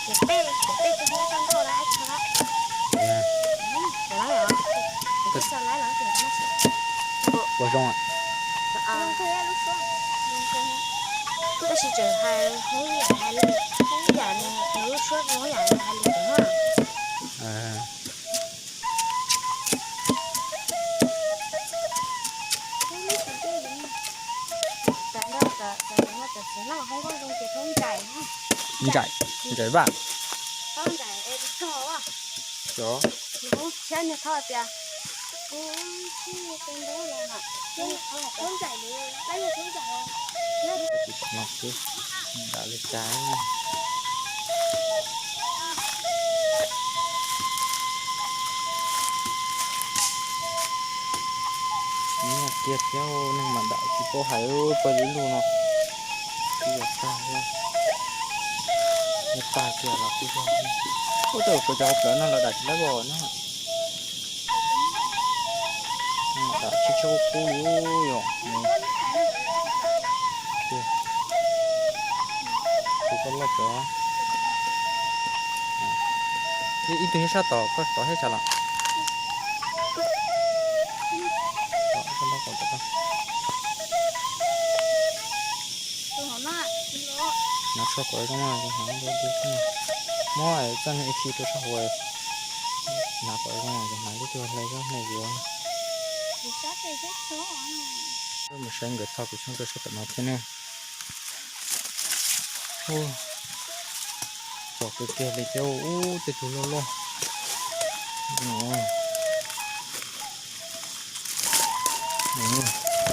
Ces peb, ces peb tus hlub tau nkauj lab tso lab. Ces lab os. Ces peb tso lab los ces no. Ua zoo. Tab sis tseem hais hoob yam hais lus, hoob yam nws lub suab zoo yam hais lus na. Ntsais, ntsais vaj. Cov. Tis no xwb, nram li cas. Nyiaj kiag thiab neeg mas dam tsis paub hais, pawg ib lug no twb yog tag thiab. Nyiaj tag kiag los twb yog. Ua tau cov hauv plawv no los dam tsis laib os no. Dam tsis tshua qub li yom. Tus koj loj cov. Ib tug nyob sab tom koj tod thiab tsam los. Hnav tsho kom zoo, muab txoj niag ib si rau sab hauv. Hnav kom zoo, hnav lub twg hle sab hle yuav. Mus saib nkawd tho kuv xyoob rau sab tom no thiab ne. Txom kawg kiag li thiab, ub, tej tug loj loj.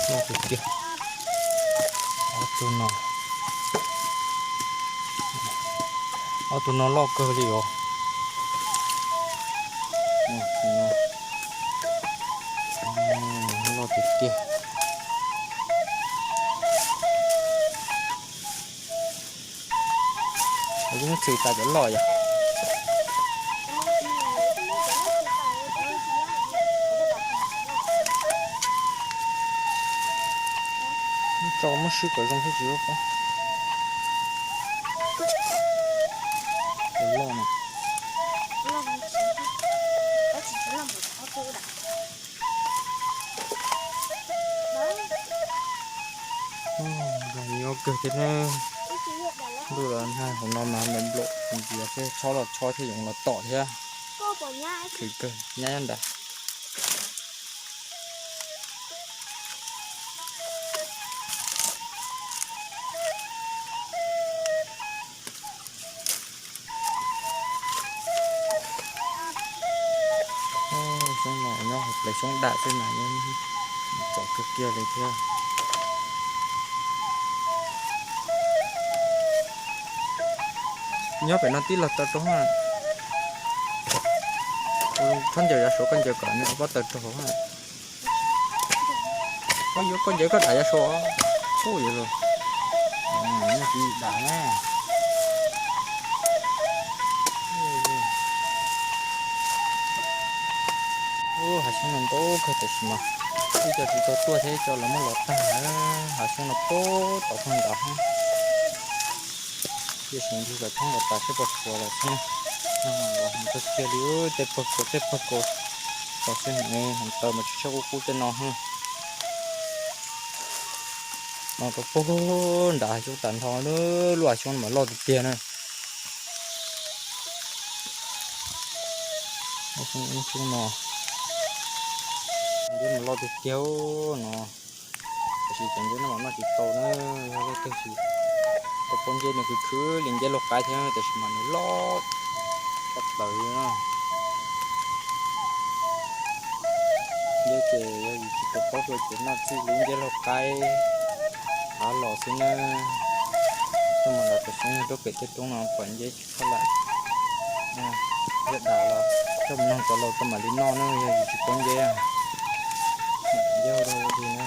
Loj tiag tiag. Ob tug no, ob tug no loj kawg li os. Loj tiag tiag. Kuv twb txhim tas cov loj yom. Tso muab swb kom zoo thiab tsis loj no. Zoo nyob kawg thiab na. Ntuj los nag hauv no mas nplaum nplaum ntxias thiab, chob los chob thiab, yoov los tom thiab. Khwv kawg, nyab nyob nrad. Xyoob no nyob hauv plawv xyoob dam xwb mas txom kawg kiag li thiab. Nyob pem no tib los tau rau hauv. Txhob ncaws yav saud, koj ncaws kom nws pob taws rau hauv. Koj yuav koj ncaws koj dam yav saud. Ub, yuav los, nej tsis dam na. Ub, hav xyoob no ntau kawg tiam sis mas ib co tsis tau tuaj thiab, ib co los muab los tag lawm. Hav xyoob no puag tom kawg nrad. Cia seev nrug kom thoob los tas seb puas khuav los xwb. Los heev kawg kiag li, tej pawg kaus tej pawg kaus. Los xwb heev, heev taw mas tsis tshua qub qub tej no. No rau puag nrad xyoob tas nrho, lub hav xyoob no mas loj tiag tiag na. Xyoob no, nceb mas loj tiag tiag no. Tiam sis cov nceb no mas noj tsis tau na, yog leej twg tsis tau paub nceb, nws khwv khwv li nceb laug qaib thiab, tiam sis mas nws loj tshaj plaws li na. Nceb ces yog yus tsis tau paub dua ces noj txij li nceb laug qaib av los xwb na. Coj mus nram tus xyoob rau pem tej roob no pom nceb tsis txhob lam. Yog dam los coj mus noog cov laus tau mam li noj na, yog yus tsis paub nceb. Nceb ua dog ua dig na.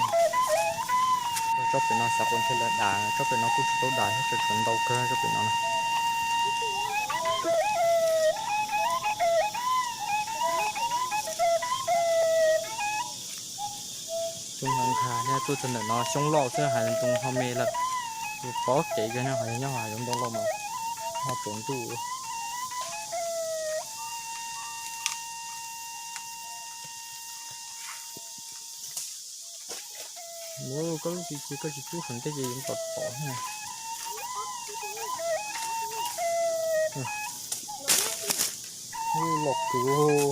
Tsob pem no xav quav ntsej lawv dam, tsob pem no kuj tsis tau dam thiab, tseem tshuav ntau kawg tsob pem no na. Xyoob nkhav nkhav thiab, tuaj txog ntawm no xyoob loj xwb, hav zoov ho me lawm. Pom kev kawg no, hav zoov nyob hav zoov ntoo los mas ho tsaus ntuj. Koj lub txiv ci koj tsis tub saum ntej ces yeej tom tom na. Ub, loj kawg,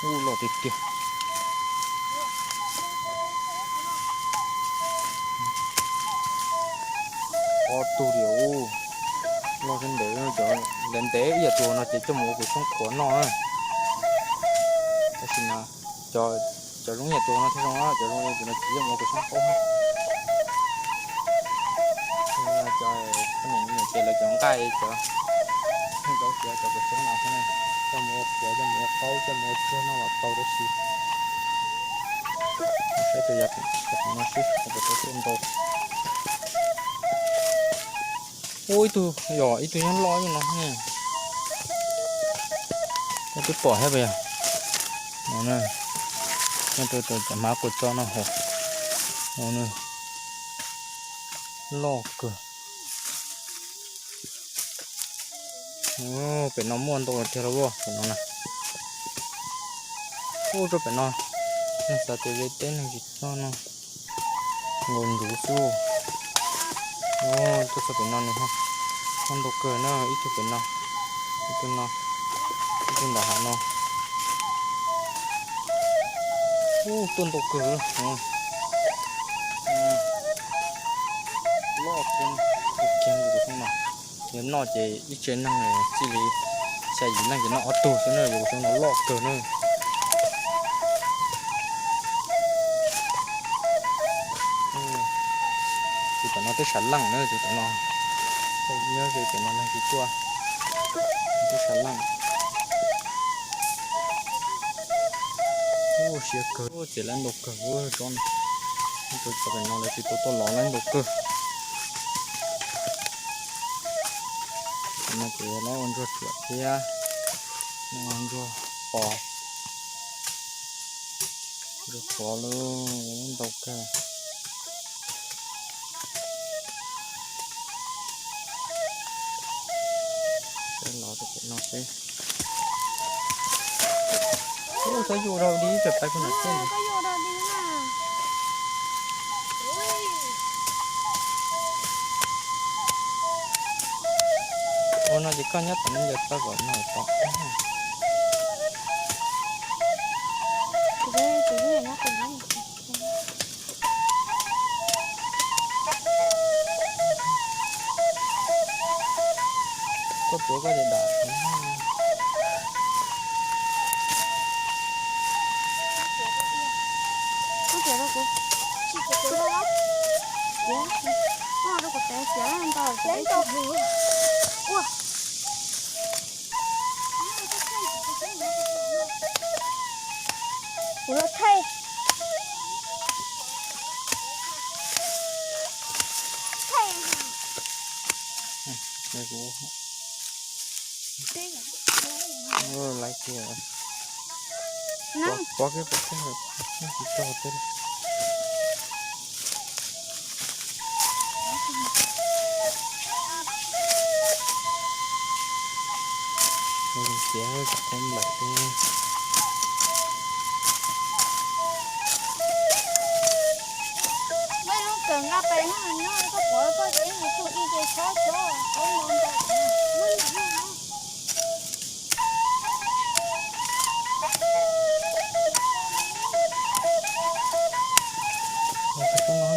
ub, loj tiag tiag. Ob tug li, loj thiab ntev, cov ntev ntev ib yam tus no ces coj mus ua kuv xyoob qhuav noj na. Tab sis mas cov zoo ib yam tus no thiaj zoo, cov zoo li tus no ces coj mus ua kuv xyoob qaub na. Cov poj niam me nyuam ces lawv cov nqaij cov, cov kuv xyoob no thiab, coj mus ua qhuav, coj mus ua qaub, coj mus ua tsuag noj los tau tab sis. Saib tus yam no seb puas tau tuaj ntau. Ub, ib tug, yog ib tug nyob loj li no. Koj twb pom thiab puas yog? No na, nyob rau cov hmav kua txob no hauv. No na, loj kawg. Pem no muaj ntau tiag los pem no na. Ub, rau pem no, neeg xav tias ze teb neeg tsis txog no, nkaus ntsuv xwb. Tuaj txog pem no nws ho ntau kawg na, ib tug pem no, ib tug no, ib tug nram hav no. Ub, tuaj ntau kawg. Loj tiag, kiag li kuv xyoob no. Yog noj ces ib tse neeg txij li xya yim leej ces noj ob tug xwb na, yog kuv xyoob no loj kawg na. Tus tom no twb sav leej na, tus tom no. Nyob ze pem no neeg tsis tuaj, twb sav leej. Ub, siab kawg, txiav lab ntau kawg tsob no. Rau cov pem no lawv tsis tau tuaj lov lab ntau kawg. No ces lab ua ntsuag tsuam thiab, ua ntsuag pos, ntsuag pos lub ntau kawg. Saib lov rau pem no seb. Ub, txhob yuj dhau di, tsam pais puag nram txaj. Ua no ces koj nyob tom no ncaws taw kom no tod. Koj tuav koj ces dam. Koj tuav rau kuv. Tsis tuav rau kuv. Koj rau kuv tev xiav ntau. Kuv los thaij. Thaij. Laiv kiag. Pov kiag, pov kiag, tsis tau tej. Xiav tsis qhov nplaim. Muaj ib lub kawm nqa pem no, nyob koj pov koj ces ib tus ib ces txhob txhob txhob ntau ntau.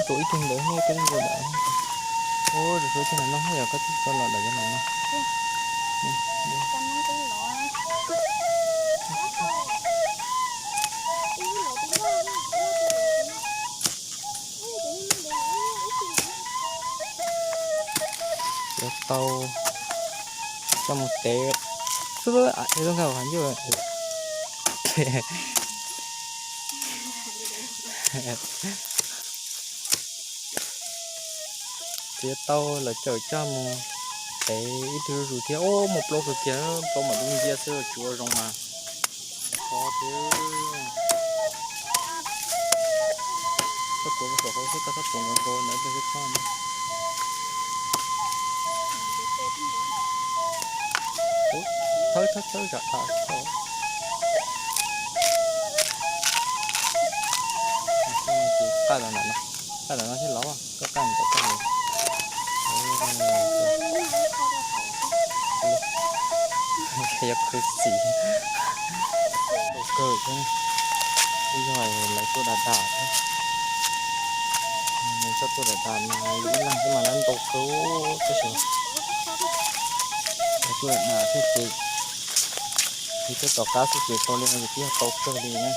Tsuav ib tug ntawd nej koj tij dam. Ua rau suav tug no no yog koj tij tau los dam yog no no. Txiav tau coj mus tev. Xub lub a es lub nkag hauv nyuj. Txiav tau lawv cawm coj mus tev ib tug zuj zus thiab. Ub, muaj plaub kawg kiag, plaub mam li ncia xwb tsis ua zoo mas. Koj tuav saum hauv xwb, koj txhob tuav nkaus nkaus ntawd, txhob. Thawb thawb thawb zam tas. Qaj los ntawm no, qaj ntawm no thiab los koj qaj ntawm koj. Yog khwv xim. Ntau kawg thiab, twb yog lawv tuaj dag dag thiab. Txhob tuaj dam das mas ib leeg xwb mas lawv ntau kawg tab sis. Txhob tuaj dam das xwb ces, yog tuaj tom qab xwb ces tau li no ces twb yog tau kawg li na.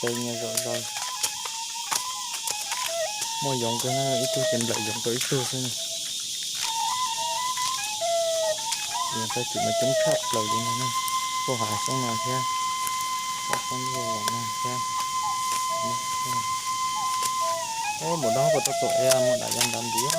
Tej nyiaj zom zaws, muaj yoov kawg, ib tug ces nplawm yoov rau ib tug xwb na. Yoov tau tsim mas coob tshaj plaws li no na, puag hav xyoob no thiab, puag xyoob los no thiab. Ub, npaum no puas tau tuaj es muaj dam yov nrad ntiav.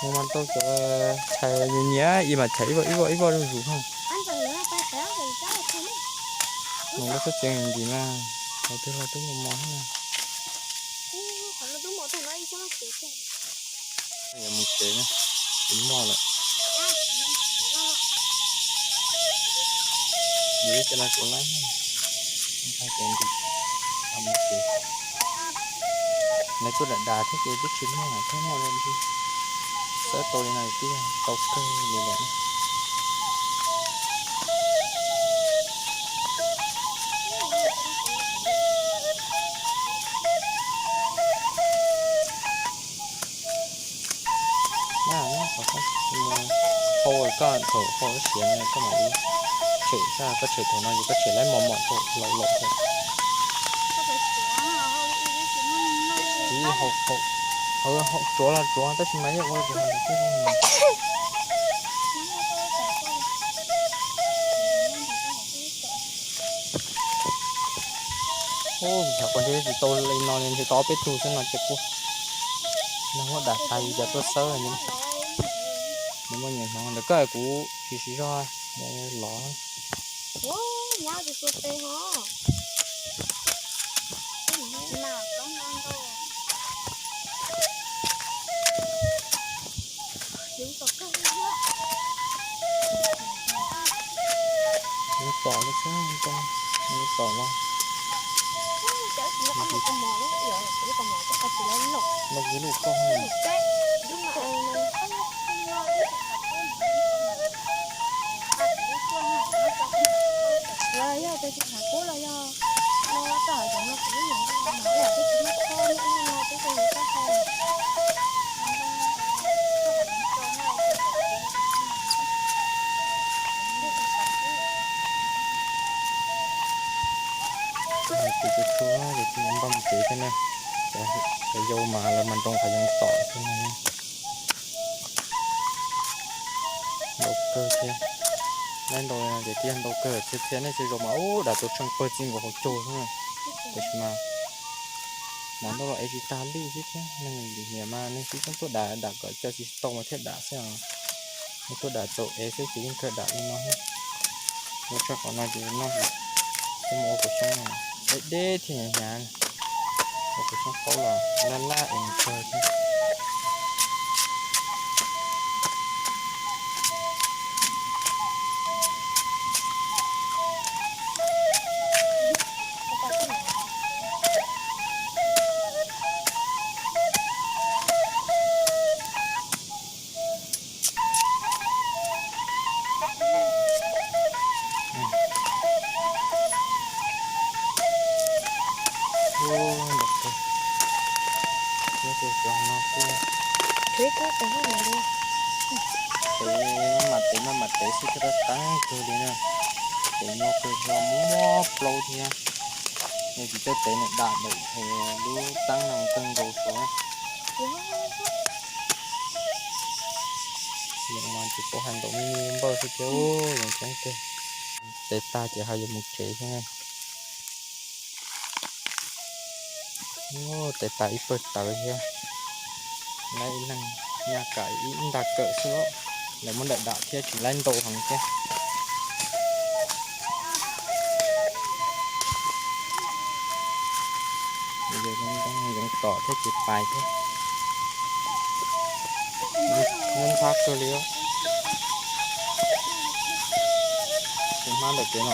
Mus mas tau cov chais nyiam nyiam ib mas chais ib voj ib voj ib voj zuj zus ha. Mus lawv txhob tseev ntim mas, hais twg los twb mos mos na. Yuav mus tsev na, tsis moj lawm. Yus ib ce los kuv lab, ntshai ces ntim, mus tsev. Lawv tuaj dam das thiab ces twb tsis moj thiab, moj li xwb. Xawb tau li no twb yog tau kawg li lawm. Hau koj thaum hau lub siav no koj mam li tshem, koj tshem thaum no ces koj tshem lawv mos mos thaum laus laus thaum. Tsuav los tsuav tab sis mas yeej ua Ub, thaum kuv nrhiav tsis tau li no li, nrhiav tau ob peb tug xwb no ces kuv nag muab dam tas yus cas tuaj xawb li. Nws muaj nyiam hnov ntawm koj kuv tsis siv zog los. Nws pom no xwb, nws pom no. Loj ib lub koj. Yog tes tsis qhav kub los yog no toj hauv zoov no kuv yeej nyiam noj mov, ib yam twb tsis muaj koj no ib no twb tau yus koj hau. Tus tub tub ces tus npaj mus tsev thiab na, cov yau mas lawv mas nroo qhov yoov tom thiab na. Ntau kawg thiab, laib ntau ces twb yog ntau kawg txhia txhia nej tsis zoo mas ub dam tau tsheej pawg txij nkaus hauv caug xwb na. Tiam sis mas dam ntau los es tsis tag lij xwb thiab, neeg nyiam mas neeg tsis txhob tuaj dam, dam kom cov tsis tau mas thiaj dam xwb os. Mus tuaj dam txaus es xwb ces yeej kawg dam li no. Ua tshaj qhov no ces noj, mus ua kuv xyoob deb deb thiab hnyav hnyav, ua kuv xyoob qaub los laj laj es mus kawg thiab. Ua npaum kawg, nyob rau cov no kuj tev, maj mam tev maj mam tev xwb thiaj qab qab kawg li na. Tev no kawg no muab plaub thiab, nej tsis txawj tev nws dam ntawm lub teeb no kawg nkaus saud. Yeej mas tsis paub hais ntaus me me npawj xwb thiab, yeej coob kawg. Tev tag ces ho yuav mus tsev thiab. Tes tas ib pawg tawv thiab. Laib ib leeg nyaj kam ib nta kawm xwb, lawv muab ntawm dam thiab tsis laib ntau heev thiab. Yoov tom thiab ces pais thiab. Nyob nthab kawg li. Tus hmab ntawm kev no.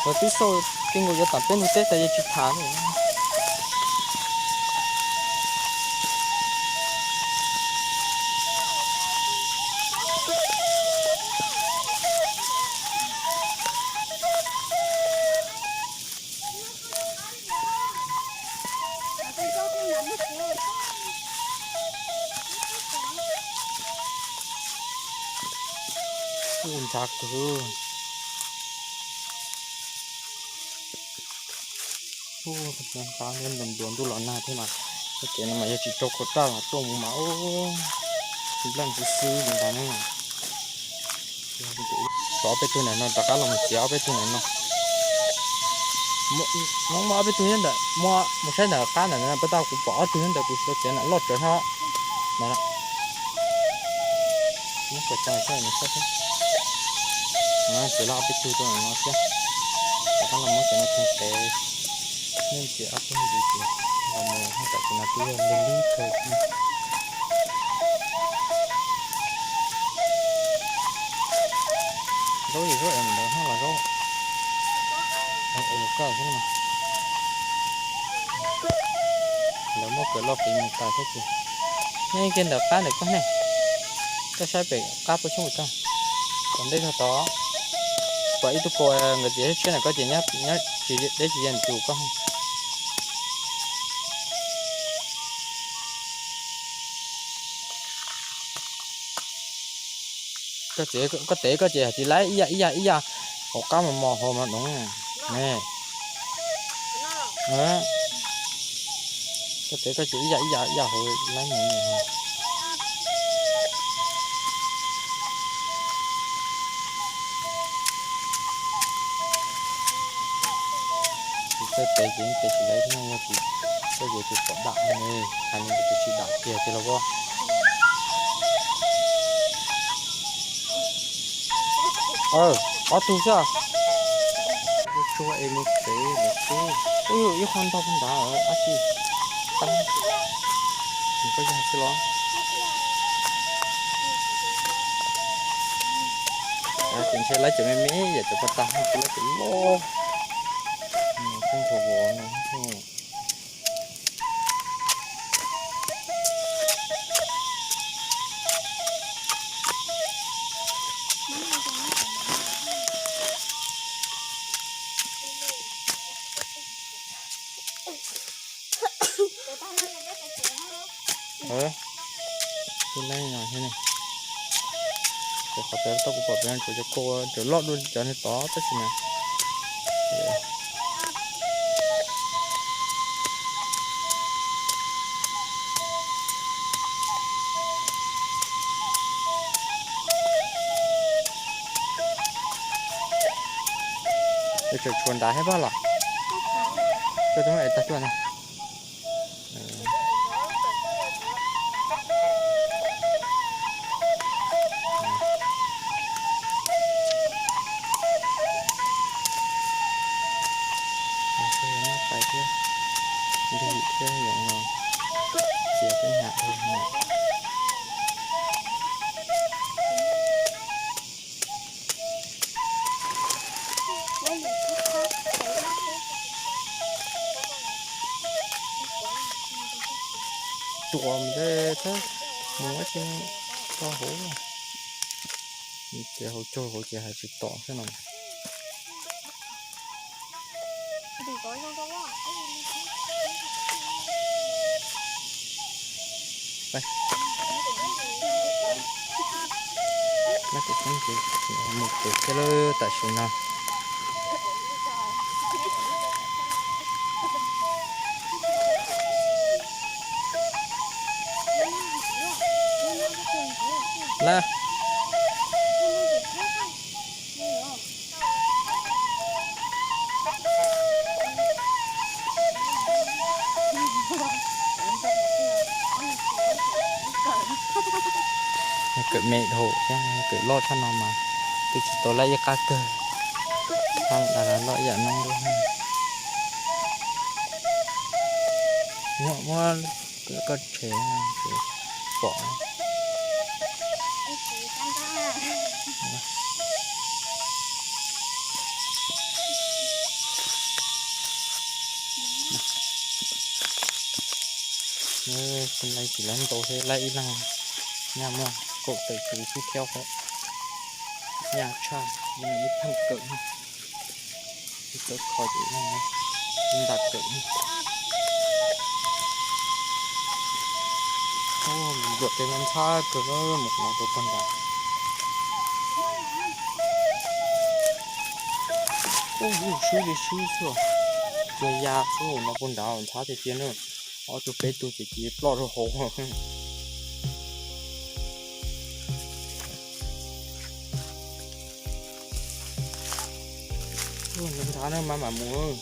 Lawv twb xauj kev nkaus yuav tam peb ntug teb tas yeej tsis tham li. Ub, ntshav kawg. Ub, ntshav ntuag ntuag ntuj los nag thiab mas. Ces no mas yog tsis rau khau raj los tuaj mus mas ub, npleej xwb xwb li ntag na. Xov ob peb tug ntawm no rov qab los mus txiav ob peb tug ntawm no. Muaj ob peb tug nyob ntawm, muaj mus saib ntawm qab ntawm no, puas tau kuv pom ob tug nyob ntawm kuv xyuas txiav ntawm loj tsawv thiab ntawm no. Muab kom tso saib no saib thiab. Txiav loj ob peb tug rau ntawm no thiab. Rov qab los muab cov no theej pem. Nej ntsia ob peb ntsis ces los mus haj tam tus no twb yog lig lig kawg. Zaub yog zaub es ntawd haj los zaub es mus kaj xwb no. Lawv muab kawm loj qiv mus tas thiab ces. Nej kiag ntawm qab ntawm koj ne, koj saib pem qab puas xyoob koj. Tom ntej tog tod, pom ib tug pua nkawd txiav tshiab ntawm koj ces nyob tsis deb tsis ze tus koj. Koj txiav, koj tev koj ces hais tias laib ib yam ib yam ib yam, hauv qab mos mos hauv mas doov ne. Koj tev koj ces ib yam ib yam ib yam hauv laib mus. Tsis txawj tev ces yeej tev tsis laib thiab, yog tsis txawj ces tus pom dam ne, hais li tus tsis dam kiag tiag los as. Ob tug xwb. Tsuag es mus tsev lawm xwb. Ub, ib qho ntau ntawd dab tsi. Nws koj yog xwb los. Ces ntshe laib cov me me yam cov pas tas, kuv laib cov loj. Nws kuj nqhuav vov no. Tus laib no thiab ne. Ces qhov txawv tau kuv pom pem no tsuas cov kua tseem loj dua cov niag tod tab sis mas tseem tshuav nrad thiab pab los. Koj twb muab ev tag tuaj na. Pais thiab, lig thiab yom no, txias peb hnav dhau no. Tuam ntawd thab mus ua tsi tso hauv, ces hauv caug hauv ces hais tsis tom xwb no. Mus pem thiab lawm tam sim no. Lawm, Kawm me dhau thiab, kawm loj tshaj no mas twb tsis tau laib ib qab kawg. Thab dav loj ib yam no. Muab, muab koj tshem pom. Laib tsis laib ntau thiab, laib ib leeg nyaj muaj kaum tawm tus xub thiab. Nyaj tshaj, ib pheej kawm, ib txawj kho ces ib nta kawm. Npluam tes no ntxhab kawg, mus no rau pog nrad. Ub, swb li swb xwb, tsuas ya xwb no pog nrad ntxhab tiag tiag na. Ob tug peb tug ces cia ploj rau hauv. Ntxhab na, maj mam mus.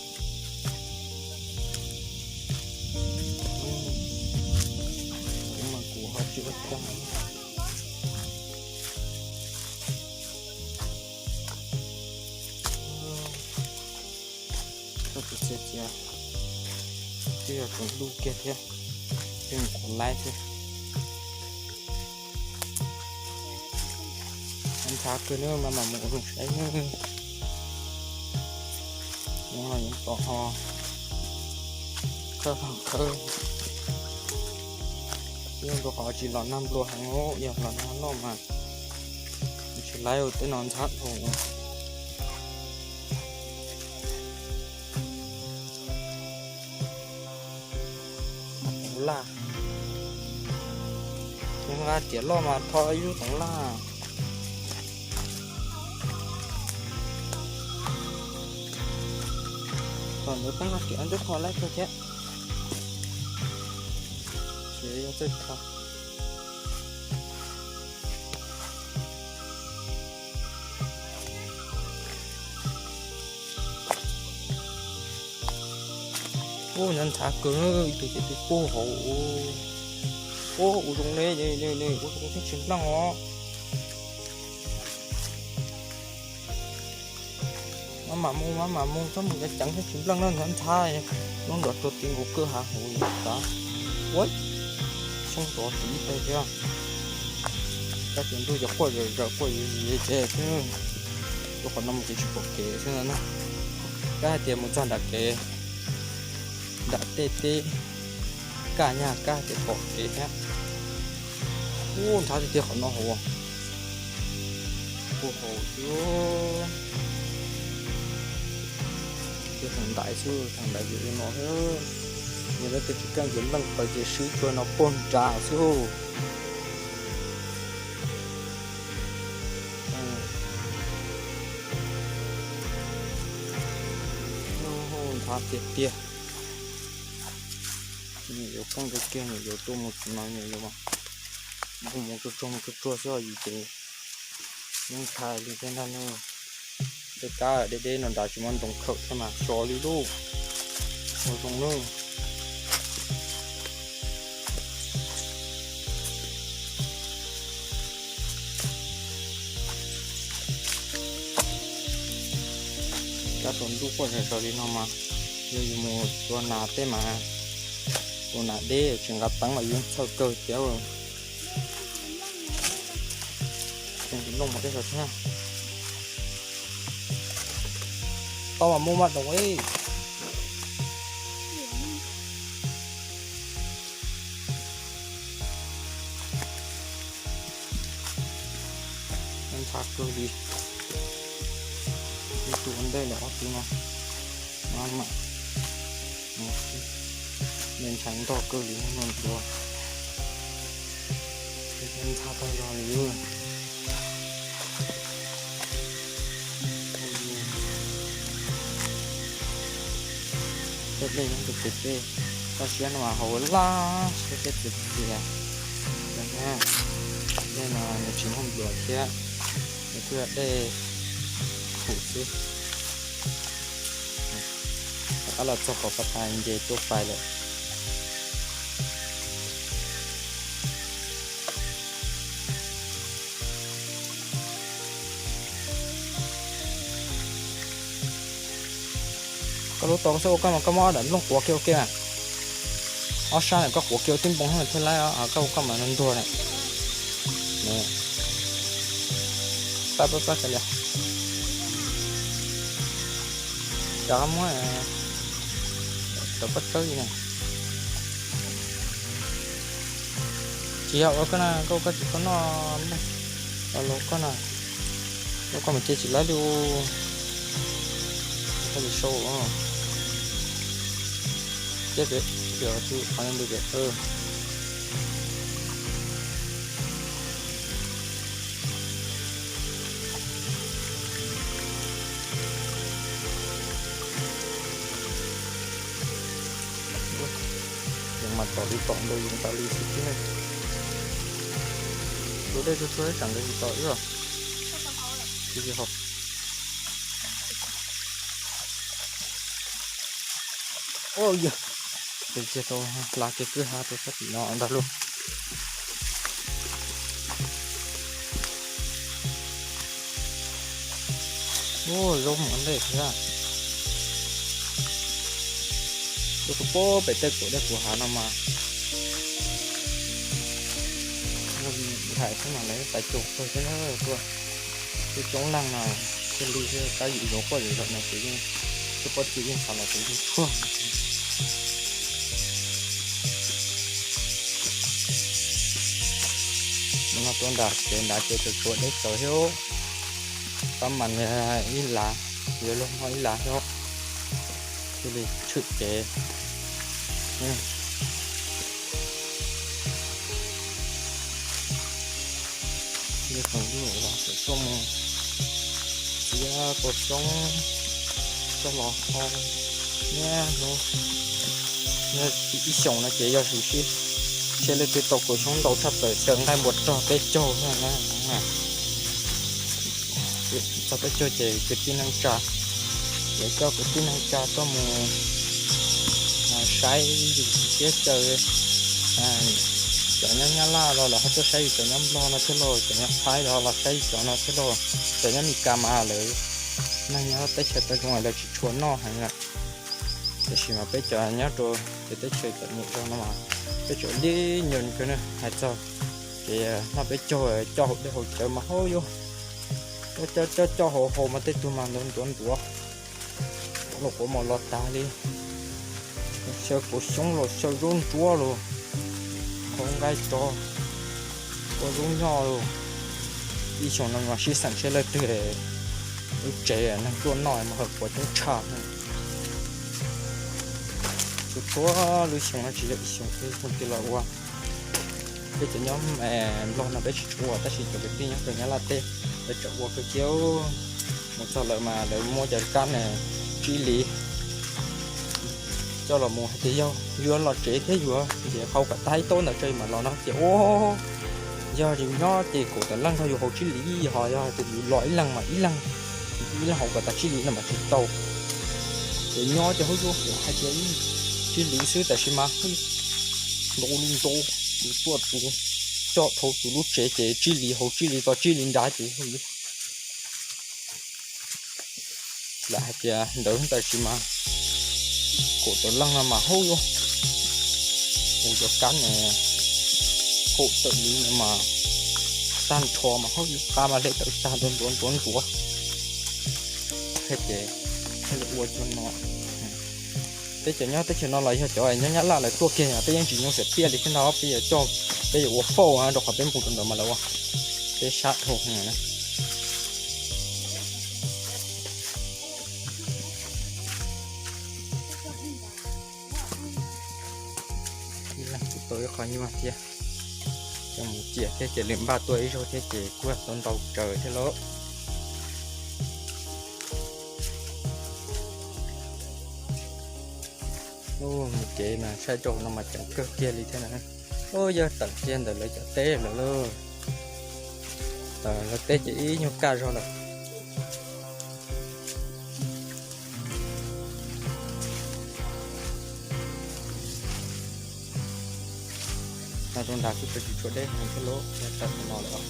Kuv mas kuv ho tsis ua cas. Koj txiv txiv, twb yog tseem luj kiag thiab, twb mus qhov laib thiab. Ntxhab kawg na, maj mam mus ua zoo saib. Nyob no yeej tom ho khawb ho khawb. Yeej rau qhov tsis los nag nplua heev, yog los nag noj mas tsis laib ua tej no ntxhab dhau. Toov laj, nqa riam loj mas tho ib lub toov laj. Thaum ntawd peb nqa riam twb kho laib kawg thiab. Tsis yog txawj kho. Ub, nyob ntxhab kawg, ib tug ces twb pub hauv. Ub, ua zoo ne, ua zoo thiab tsis npleej os. Maj mam mus, maj mam mus, txhob mus ceev ceev thiab tsis npleej na, nyob ntxhab. Lub nrov rua ti nkaus kawg hav huv li tas. Ua, tsoob rov tiv tag thiab. Kab tus ntuj cov quaj zom zaws quaj zom zaws ces xwb, rau qhov no mus kev tsis pom kev xwb na. Kab hais tias mus txog nram kev, nram tej teb kaj nyaj kab hais tias pom kev thiab. Ub, ntxhab tiag tiag qhov no hauv. Puag hauv xwb. Ces thaum ntais xwb, thaum ntais ces li no xwb. Nws lawv tej tsis kaj ces npleej plaws ces swb cuag no puag nrad xwb. Ntxhab tiag tiag. Nws yuav poob rau kiag, nws yuav tuaj mus no, nws yuav mus tsuag tsuag mus tsuag tsuag xwb os yus ces yeej ntshai li tej no na. Tej kab deb deb no nrad tsis muaj ntoo khawm thiab mas so li lauj. Ua zoo nawb. Kab tus ntuj quaj zom zaws li no mas yog yus mus tua nas tej mas, tus nas deb tsis nqa teeb los yeej txhawj kawg thiab. Tau mas mus mas doos ib. Ntshai kawg li. Ib tug ua ntej lawm ob tug no. Maj mam. Ntshai ntog kawg li no dua. Ntshai tag zog li. Tej dej nyob rau pem tej, toj siab no mas hauv laj siab peb txiv txias. Dej no nws tsis muaj npluas thiab, nws kuj yog dej khum xwb. Rov qab los txog qhov pas tas nce tuaj pais lawm. Koj lub tau xwb ua koj mas koj muab ob daim nplooj quav kiag ua ke na. Ob sab na koj quav kiag ua tib npoo thiaj laib, koj ua koj mas ntuag na. Pab pab pab kav liam. Cov muab rau koj tawb li na. Tsis yog ua koj na, koj ua koj tsis tau noj. Los koj na, ua koj mas cia tsis laib li. Koj tsis sau. Cia pem, pem tus qhov ntawd pem. Yeej mas tom li tom ntawd yeej tas li xwb thiab. Tus dej tsuag tsuag tsam ntawd tsis tom wb os. Tsis tsis haus. Ua yog, tus cia tau hla kiag kwj ha rau sab tim no ntag lauj. Ua zaub mov ntej thiab. Tus tus pob pem tej kuv dej kuv hav no mas nthais xwb mas lawv tais cug kawg thiab na tuaj. Coob coob leej no thiaj li tab yim yuav quaj zom zaws no ces yeej, tej poj txiv yeej xav los ces yeej tshuaj. Mus no tuaj nram kev nrad ces tsuas tshuav deb tsawv thiab. Pab mas ib lav, yuav luag no ib lav thiab. Thiaj li tshwm kev. Tuaj mus txiav kaus xyoob coj los hau. Niaj hnub, ib xyoos no ces yog siv seb leej twg tau kaus xyoob ntau tshaj plaws xyaw nqaij npua rog peb caug na. Txog peb caug ces kwv tij neej tsa, ces coj kwv tij neej tsa tuaj mus saib siab xyaw. Cov nyob Nyab Laj los lawv ho tuaj saib yus cov nyob Nplog no thiab lauj, cov nyob Thaib los los saib yus cov no thiab lauj, cov nyob Meskas mas lawv neeg nyob teb chaws tau zoo lawv tsis tshua noj heev lawm. Tiam sis mas peb cov nyob rau ces teb chaws txom nyem zog no mas peb tseem li nyuam kawg na. Hais txog ces noj peb caug coj hauv dej hauv cawv mas haub yuav, coj coj coj hauv hauv mas tej tug mas ntuav ntuav ntuav, los quav mos los tag li. Xyaw kaus xyoob los xyaw zaub ntsuab los, hau nqaij tso, ua zaub nyoj los. Ib xyoos no mas sib xeem seb leej twg lub tsev neeg tuaj noj mas hawm quav coob tshaj. Txhua txhua lub xyoo no tsis yog ib xyoos ib xyoos twg los ua. Peb cov nyob Nplog no peb tsis tshua ua tab sis cov kwv tij nyob rau Nyab Laj teb lawv tseem ua kawg kiag. Mus txog lawm mas lawv muab cov kab ne tsib li coj los mus hais tias yog yuav los tsev thiab yuav ces hau kom tag ib taub ntawd tso mam los no ces ua. Yog yus nyob ces kaum tawm leej nrog yus hau tsib li, ho yog hais tias yus los ib leeg mas ib leeg, ib leeg hau kom tag tsib li no mas tsis tau. Ces nyob ces hauj yuav hais tias tsib li xwb tab sis mas ntau li ntau, tus tuaj tus coj dhau tus lub tsev ces tsib li hau tsib li tso tsib li nrad ces lam hais tias ntawd tab sis mas kaum tawm leej no mas haub yuav, ua cov kab ne kaum tawm li no mas tag nrho mas haub yuav, qab mas hle tawm tag ntuav ntuav ntuav ntuav. Thiab ces thiaj li ua cov no. Peb cov nyob teb chaws no los yog cov nyob Nyab Laj lawv tuaj kiag peb yeej tsis nyuaj siab tiaj li thiab ntag, peb yuav coj, peb yuav ua fauj rau qhov peb mus rau ntawd mas lawv ua, peb sab dhau na. Ib leeg kuj tau ib qho nyuag thiab, coj mus ciam thiab ces lwm npaj tuaj ib zaug thiab ces kuj tau ntau tsaws thiab lauj. Mus kev mas saib rau no mas ceev kawg kiag li thiab na. Ub, yog tawm kiag ntawm lawv cov teb lawm lauj. Lawv teb ces ib nyuag kaj zog lawm. No rau nrad kuj tsis tshua deb heev thiab lauj, tawm no lawm.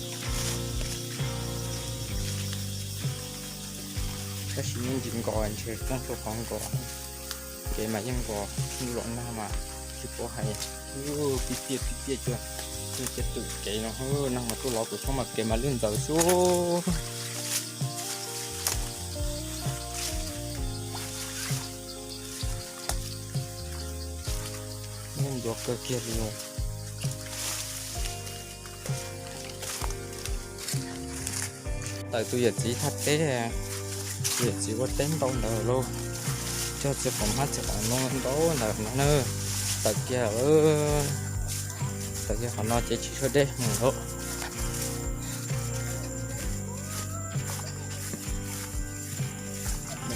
Tab sis me ntsis nkaus ntshe poob rau qhov nkaus. Kev mas yeej nkaus, ntuj los nag mas tsis paub hais, pib tiaj pib tiaj cuag, cuag cia twm kev no, nag mas tuaj los kuv tshoob mas kev mas lwj ntxawv xwb. Ntuj npluav kawg kiag li. Tawm tus yawm txiv thaj teb, tus yawm txiv ua teb ntau ntawd lauj, cog txiv qaum hmab txiv qaum ntoo ntau ntawd no na. Tawm kiag, tawm kiag qhov no ces tsis tshua deb mus lauj.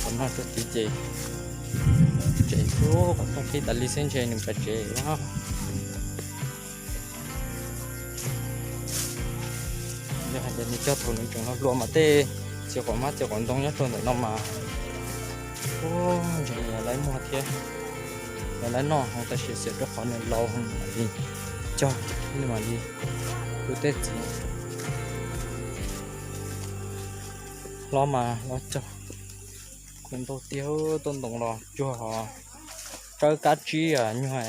Qhov no rau tid ces tsev, qhov rooj qhib tas li xwb ntshe nws pas tsev. Yog hais tias nws cog thaum nws tseem hluas hluas mas tej txiv qaum hmab txiv qaum ntoo nyob rau ntawm no mas, ub, ntshe yog lawv muag thiab, yog lawv noj heev, tab sis xyov rau qhov nws laus heev mam li cog, nws mam li tu tej txiv hlob mas los cog. Kuv ntau tiag, tuaj ntoo los cuag tsawb kab tsib nyuag,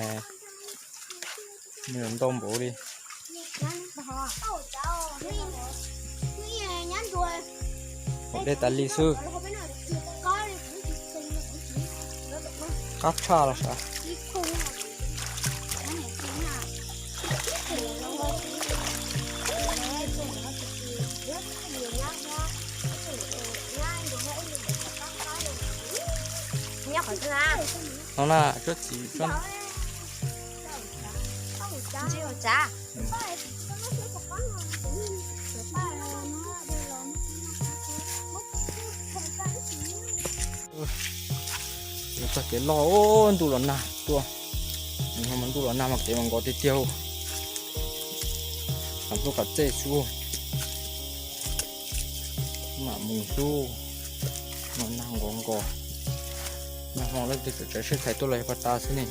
nws ntau npaum li. Ua dej tas li xwb. Qab tshaj los sav. No na, tsob txiv, tsob txiv. Txoj kev loj, ntuj los nag tuaj, ntuj los nag mas kev mas nkos tiag tiag. Qam tuaj qam txej xwb, mam mus xwb, nag nkos nkos. Nag hmo leej twg tseem tsav sib thaiv tuaj los yog pag tas xwb ne,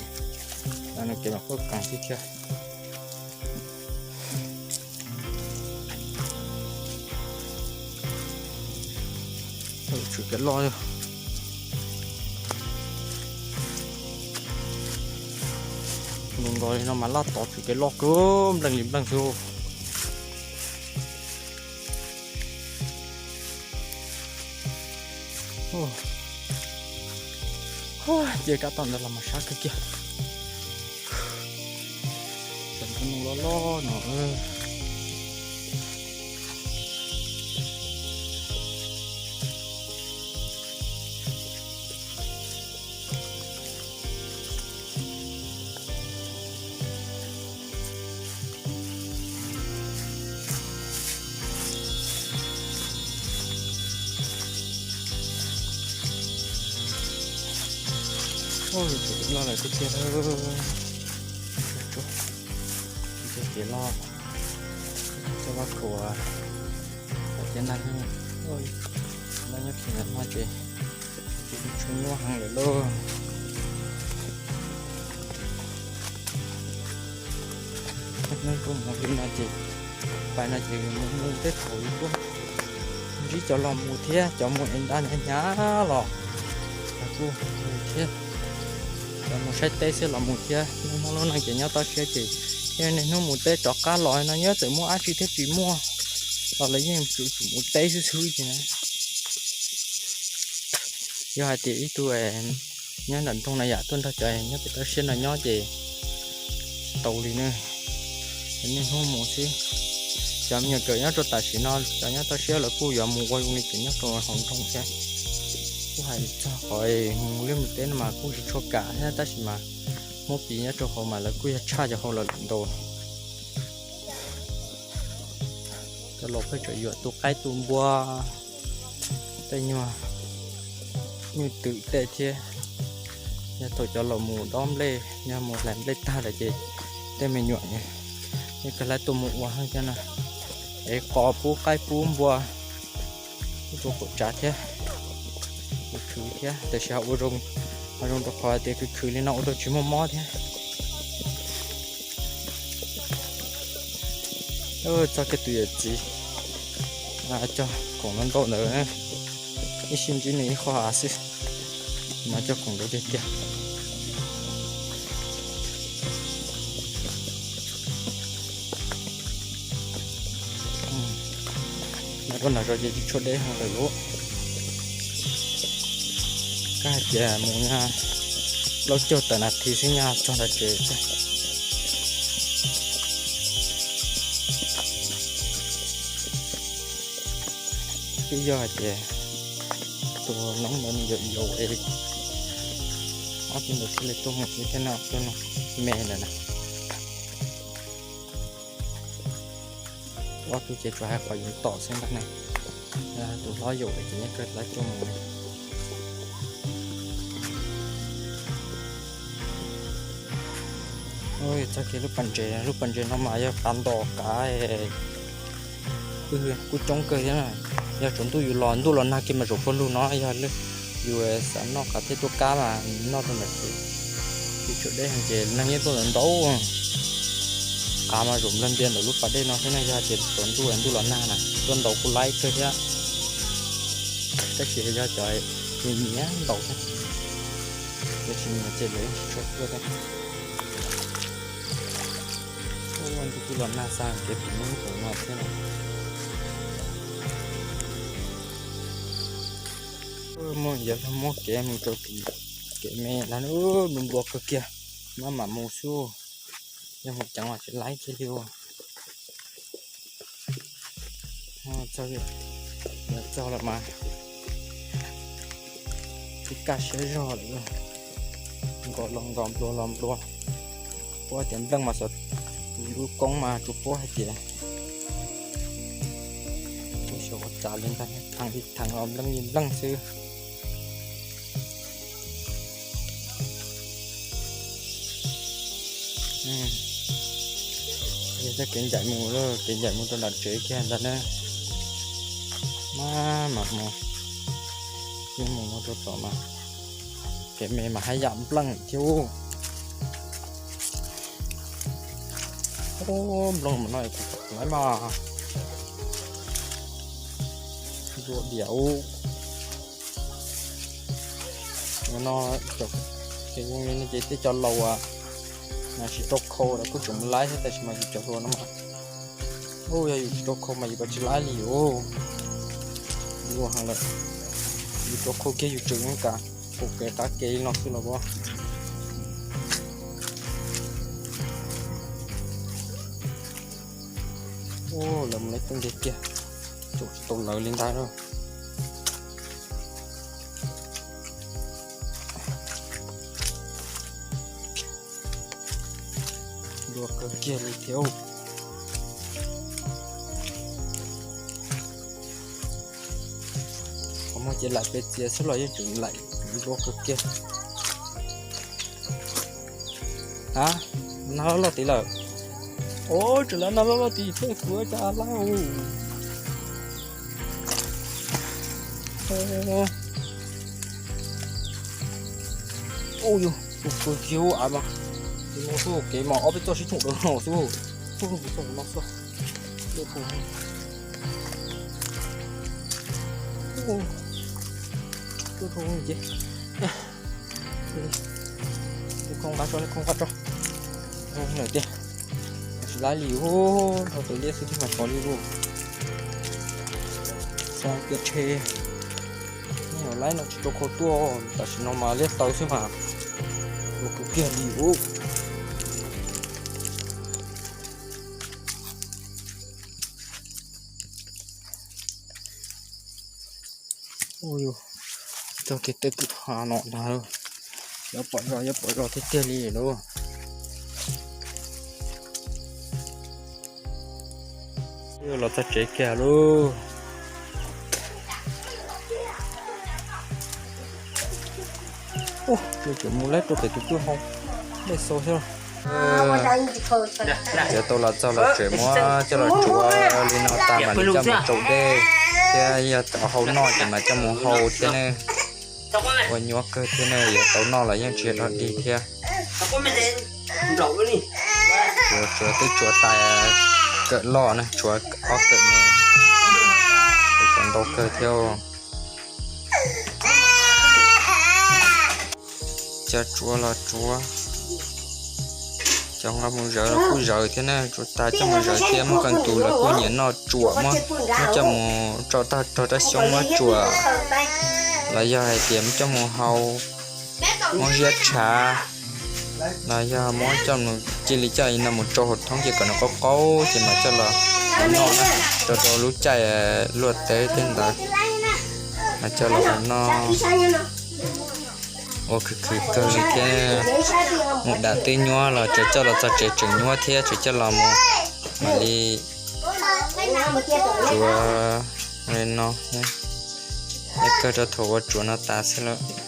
nws kev mas quaj qees tiag thiab. Tshwm kev loj, nkaus nkaus li no mas laj tod tshwm kev loj kawg npleej li npleej xwb. Ces kab toj ntawd los mas sab kawg kiag. Cov nplooj loj loj no. Ub, yus tseem loj lawm tiag tiag. Tiag tiag loj, cov vaj khaum, cov nag hmo, nyob kiag ntawm no ces tsis tshua nyuaj heev lawm lauj. Hnub kuj mus li no ces, pais no ces mus mus tej thaum kuj ntsib cov los mus thiab, cov mus es nta hnyav hnyav los kuj mus thiab, cov mus saib teb xwb los mus thiab. Niaj hnub lub neej ces nyob toj siab ces, niaj hnub mus teb rov qab los no nyob txawm muaj dab tsi thiab tsis muaj los lawv yeej tsum tsum mus teb xwb xwb ces na. Yog hais tias ib tug nyob nram nroog na yam tuaj nrog cov nyob pem toj siab no nyob ces tsis tau li ne. Niaj hnub mus xwb. Cov me nyuam kawm nyob rau tam sim no cov nyob toj siab lawv kuj yuav mus ua zoo li cov nyob rau hauv nroog thiab. Kuj hais txog qhov mus liaj mus teb no mas kuj tsis tshua kam thiab tab sis mas Hmoob Piv nyob rau hauv mas lawv kuj yog tshaj cov hauv lawm ntau. Cov laus pheej tseem yuav tu qaib tu npua, tej nyuag nyuj twm tej thiab. Yog thaum cov laus mus dob nplej, yog mus hlais nplej tag lawm ces tej me nyuam yeej kawg hlais tuaj mus ua thiab na. Es qos pub qaib pub npua, ua rau qaum tsav thiab, khwv khwv thiab, tiam sis ho ua zoo, ho zoo rau qhov tias khwv khwv li no ua rau tsis muaj mob thiab. Txog kiag tus yawm txiv cog khoom ntau ntau ntawd, ib sij ntsib nws ib qho av xwb mas cog khoom ntau tiag tiag. Tuaj nram zos ces tsis tshua deb heev lawm lauj. Kab hais tias mus nyaj plaub caug tawm nas this xwb nyaj txog nram tsev xwb. Twb yog hais tias tus noob ntawd nws yaum yaum es ob tug ntawd thiaj li tuaj mus thiab no tuaj me lawm na. Ob tug ces tsuas hais qhov yoov tom xwb ntag ne. Tus hlob yaum lawm ces yeej kawg tau tuaj mus. Txog kiag lub pas ntses, lub pas ntses no mas yog qav ntos qav kuj coob kawg thiab na. Yog tsaus ntuj yus los ntuj los nag kiag mas zaum pawg lug no, yog yus xav noj qav thiab tuaj kab mas noj rau ntawm tsev. Tsis tshua deb heev ces neeg yeej tuaj ntau ntau. Qav mas zaum nplawg ntias ntawm lub pas dej no xwb na, yog tias tsaus ntuj ntuj los nag na tuaj ntaus kuj laib kawg thiab. Tab sis yog cov nyiam nyiam ntaus thiab, cov tsis nyiam ces lawv yeej tsis tshua tuaj thiab. Ua ntuj twb los nag xa kev pem lub hauv no thiab na. Muaj yog muab kev mus rau kev me na, nplua nplua kawg kiag, maj mam mus xwb. Yog mus ceev los tsis laib kiag li. Txog lawm mas twb kaj siab zog lawm. Nkos los nkos, nplua los nplua. Puab tias npleej mas xyov tus lub koob mas tsuas puab hais tias ua xyov ua cas li ntag, theem li theem los npleej li npleej xwb. Yog txoj kev ncaim mus, kev ncaim mus rau nram tsev kiag ntag na. Maj mam mus, yeej mus mus rau tom mas kev me mas haj yam npleej thiab. Ub, npleej mus no kuv laiv mas ntua diam ub. No ces tej cov laus tsis tau khau lawv kuj tseem mus laib thiab, tab sis mas yus cov hluas no mas, ub, yog yus tsis tau khau mas yus kuj tsis laib li yus. Luag heev lawm, yus tau khau kiag yus tseem kam pom kev qab kev li no xwb los as. Ub, lawv mus laib tej ntiag kiag, tseem tsis tau lawv li ntag lauj. Nplua kawg kiag li thiab. Qhov muag ces laim pes txias xwb los yeej tseem laim nplua kawg kiag. A, nag loj loj tid lawm. Ub, tseem lawv nag loj loj tid thiab kuv cas laib. Ub, yus tus kawg kiag ub, av mas tus no xwb, kev mas ob peb txoj sib thooj dawb no xwb. Ub, tus no xwb. Tuaj rau ces, li khoo nqa tso, li khoo nqa tso. Zoo lawm tiag, tsis laib li ub, dhau tus liab xwb thiaj mas tsov li ub. Xa kiag rhe, nej laib no tsis tau khau tuaj, tam sim no mas liab taw xwb mas, ua kawg kiag li ub. Ua yus txog kiag tej kwj ha no ntag lauj, yuav pom zos yuav pom zos tiag tiag li lauj. Los txog tsev kiag lauj. Ub, yuav tsum mus laib rau pem tus twj hau dej xau thiab. Yuav tau los txog los tseem muab coj los tsuav li no tas mam li coj mus tsau dej thiab, yog cov hau noj ces mas coj mus hau thiab ne. Ua nyuaj kawg thiab ne, yuav tau noj los yeej tsis yog dog dig thiab. Tsuav, tsuav twb tsuav tas kawm loj na, tsuav ob kawm me, tsuav ntau kawg thiab. Cov tsuav los tsuav, Cov nqa mus zawv los kuj zawv thiab na, tsuas tas coj mus zawv thiab. Muaj qee tus lawv kuj nyiam noj tsuam, muab, muab coj mus tso tag rau rab xyoob muab tsuam, los yog hais tias muab coj mus hau, muab ziab tshav, los yog muab coj mus cia li coj li no mus rau hauv thoob ces kom nws qaub qaub ces mam coj los noj na, rau rau lub caij luaj teb tej ntawd mas coj los noj. Ua khwv khwv kawg li thiab. Mus dam twb nyuab los tseem coj los txog tsev tseem nyuab thiab, tseem coj los mus mam li tsuav li no thiab. Ua kawg rau thaum ua tsuav no tas xwb lawm.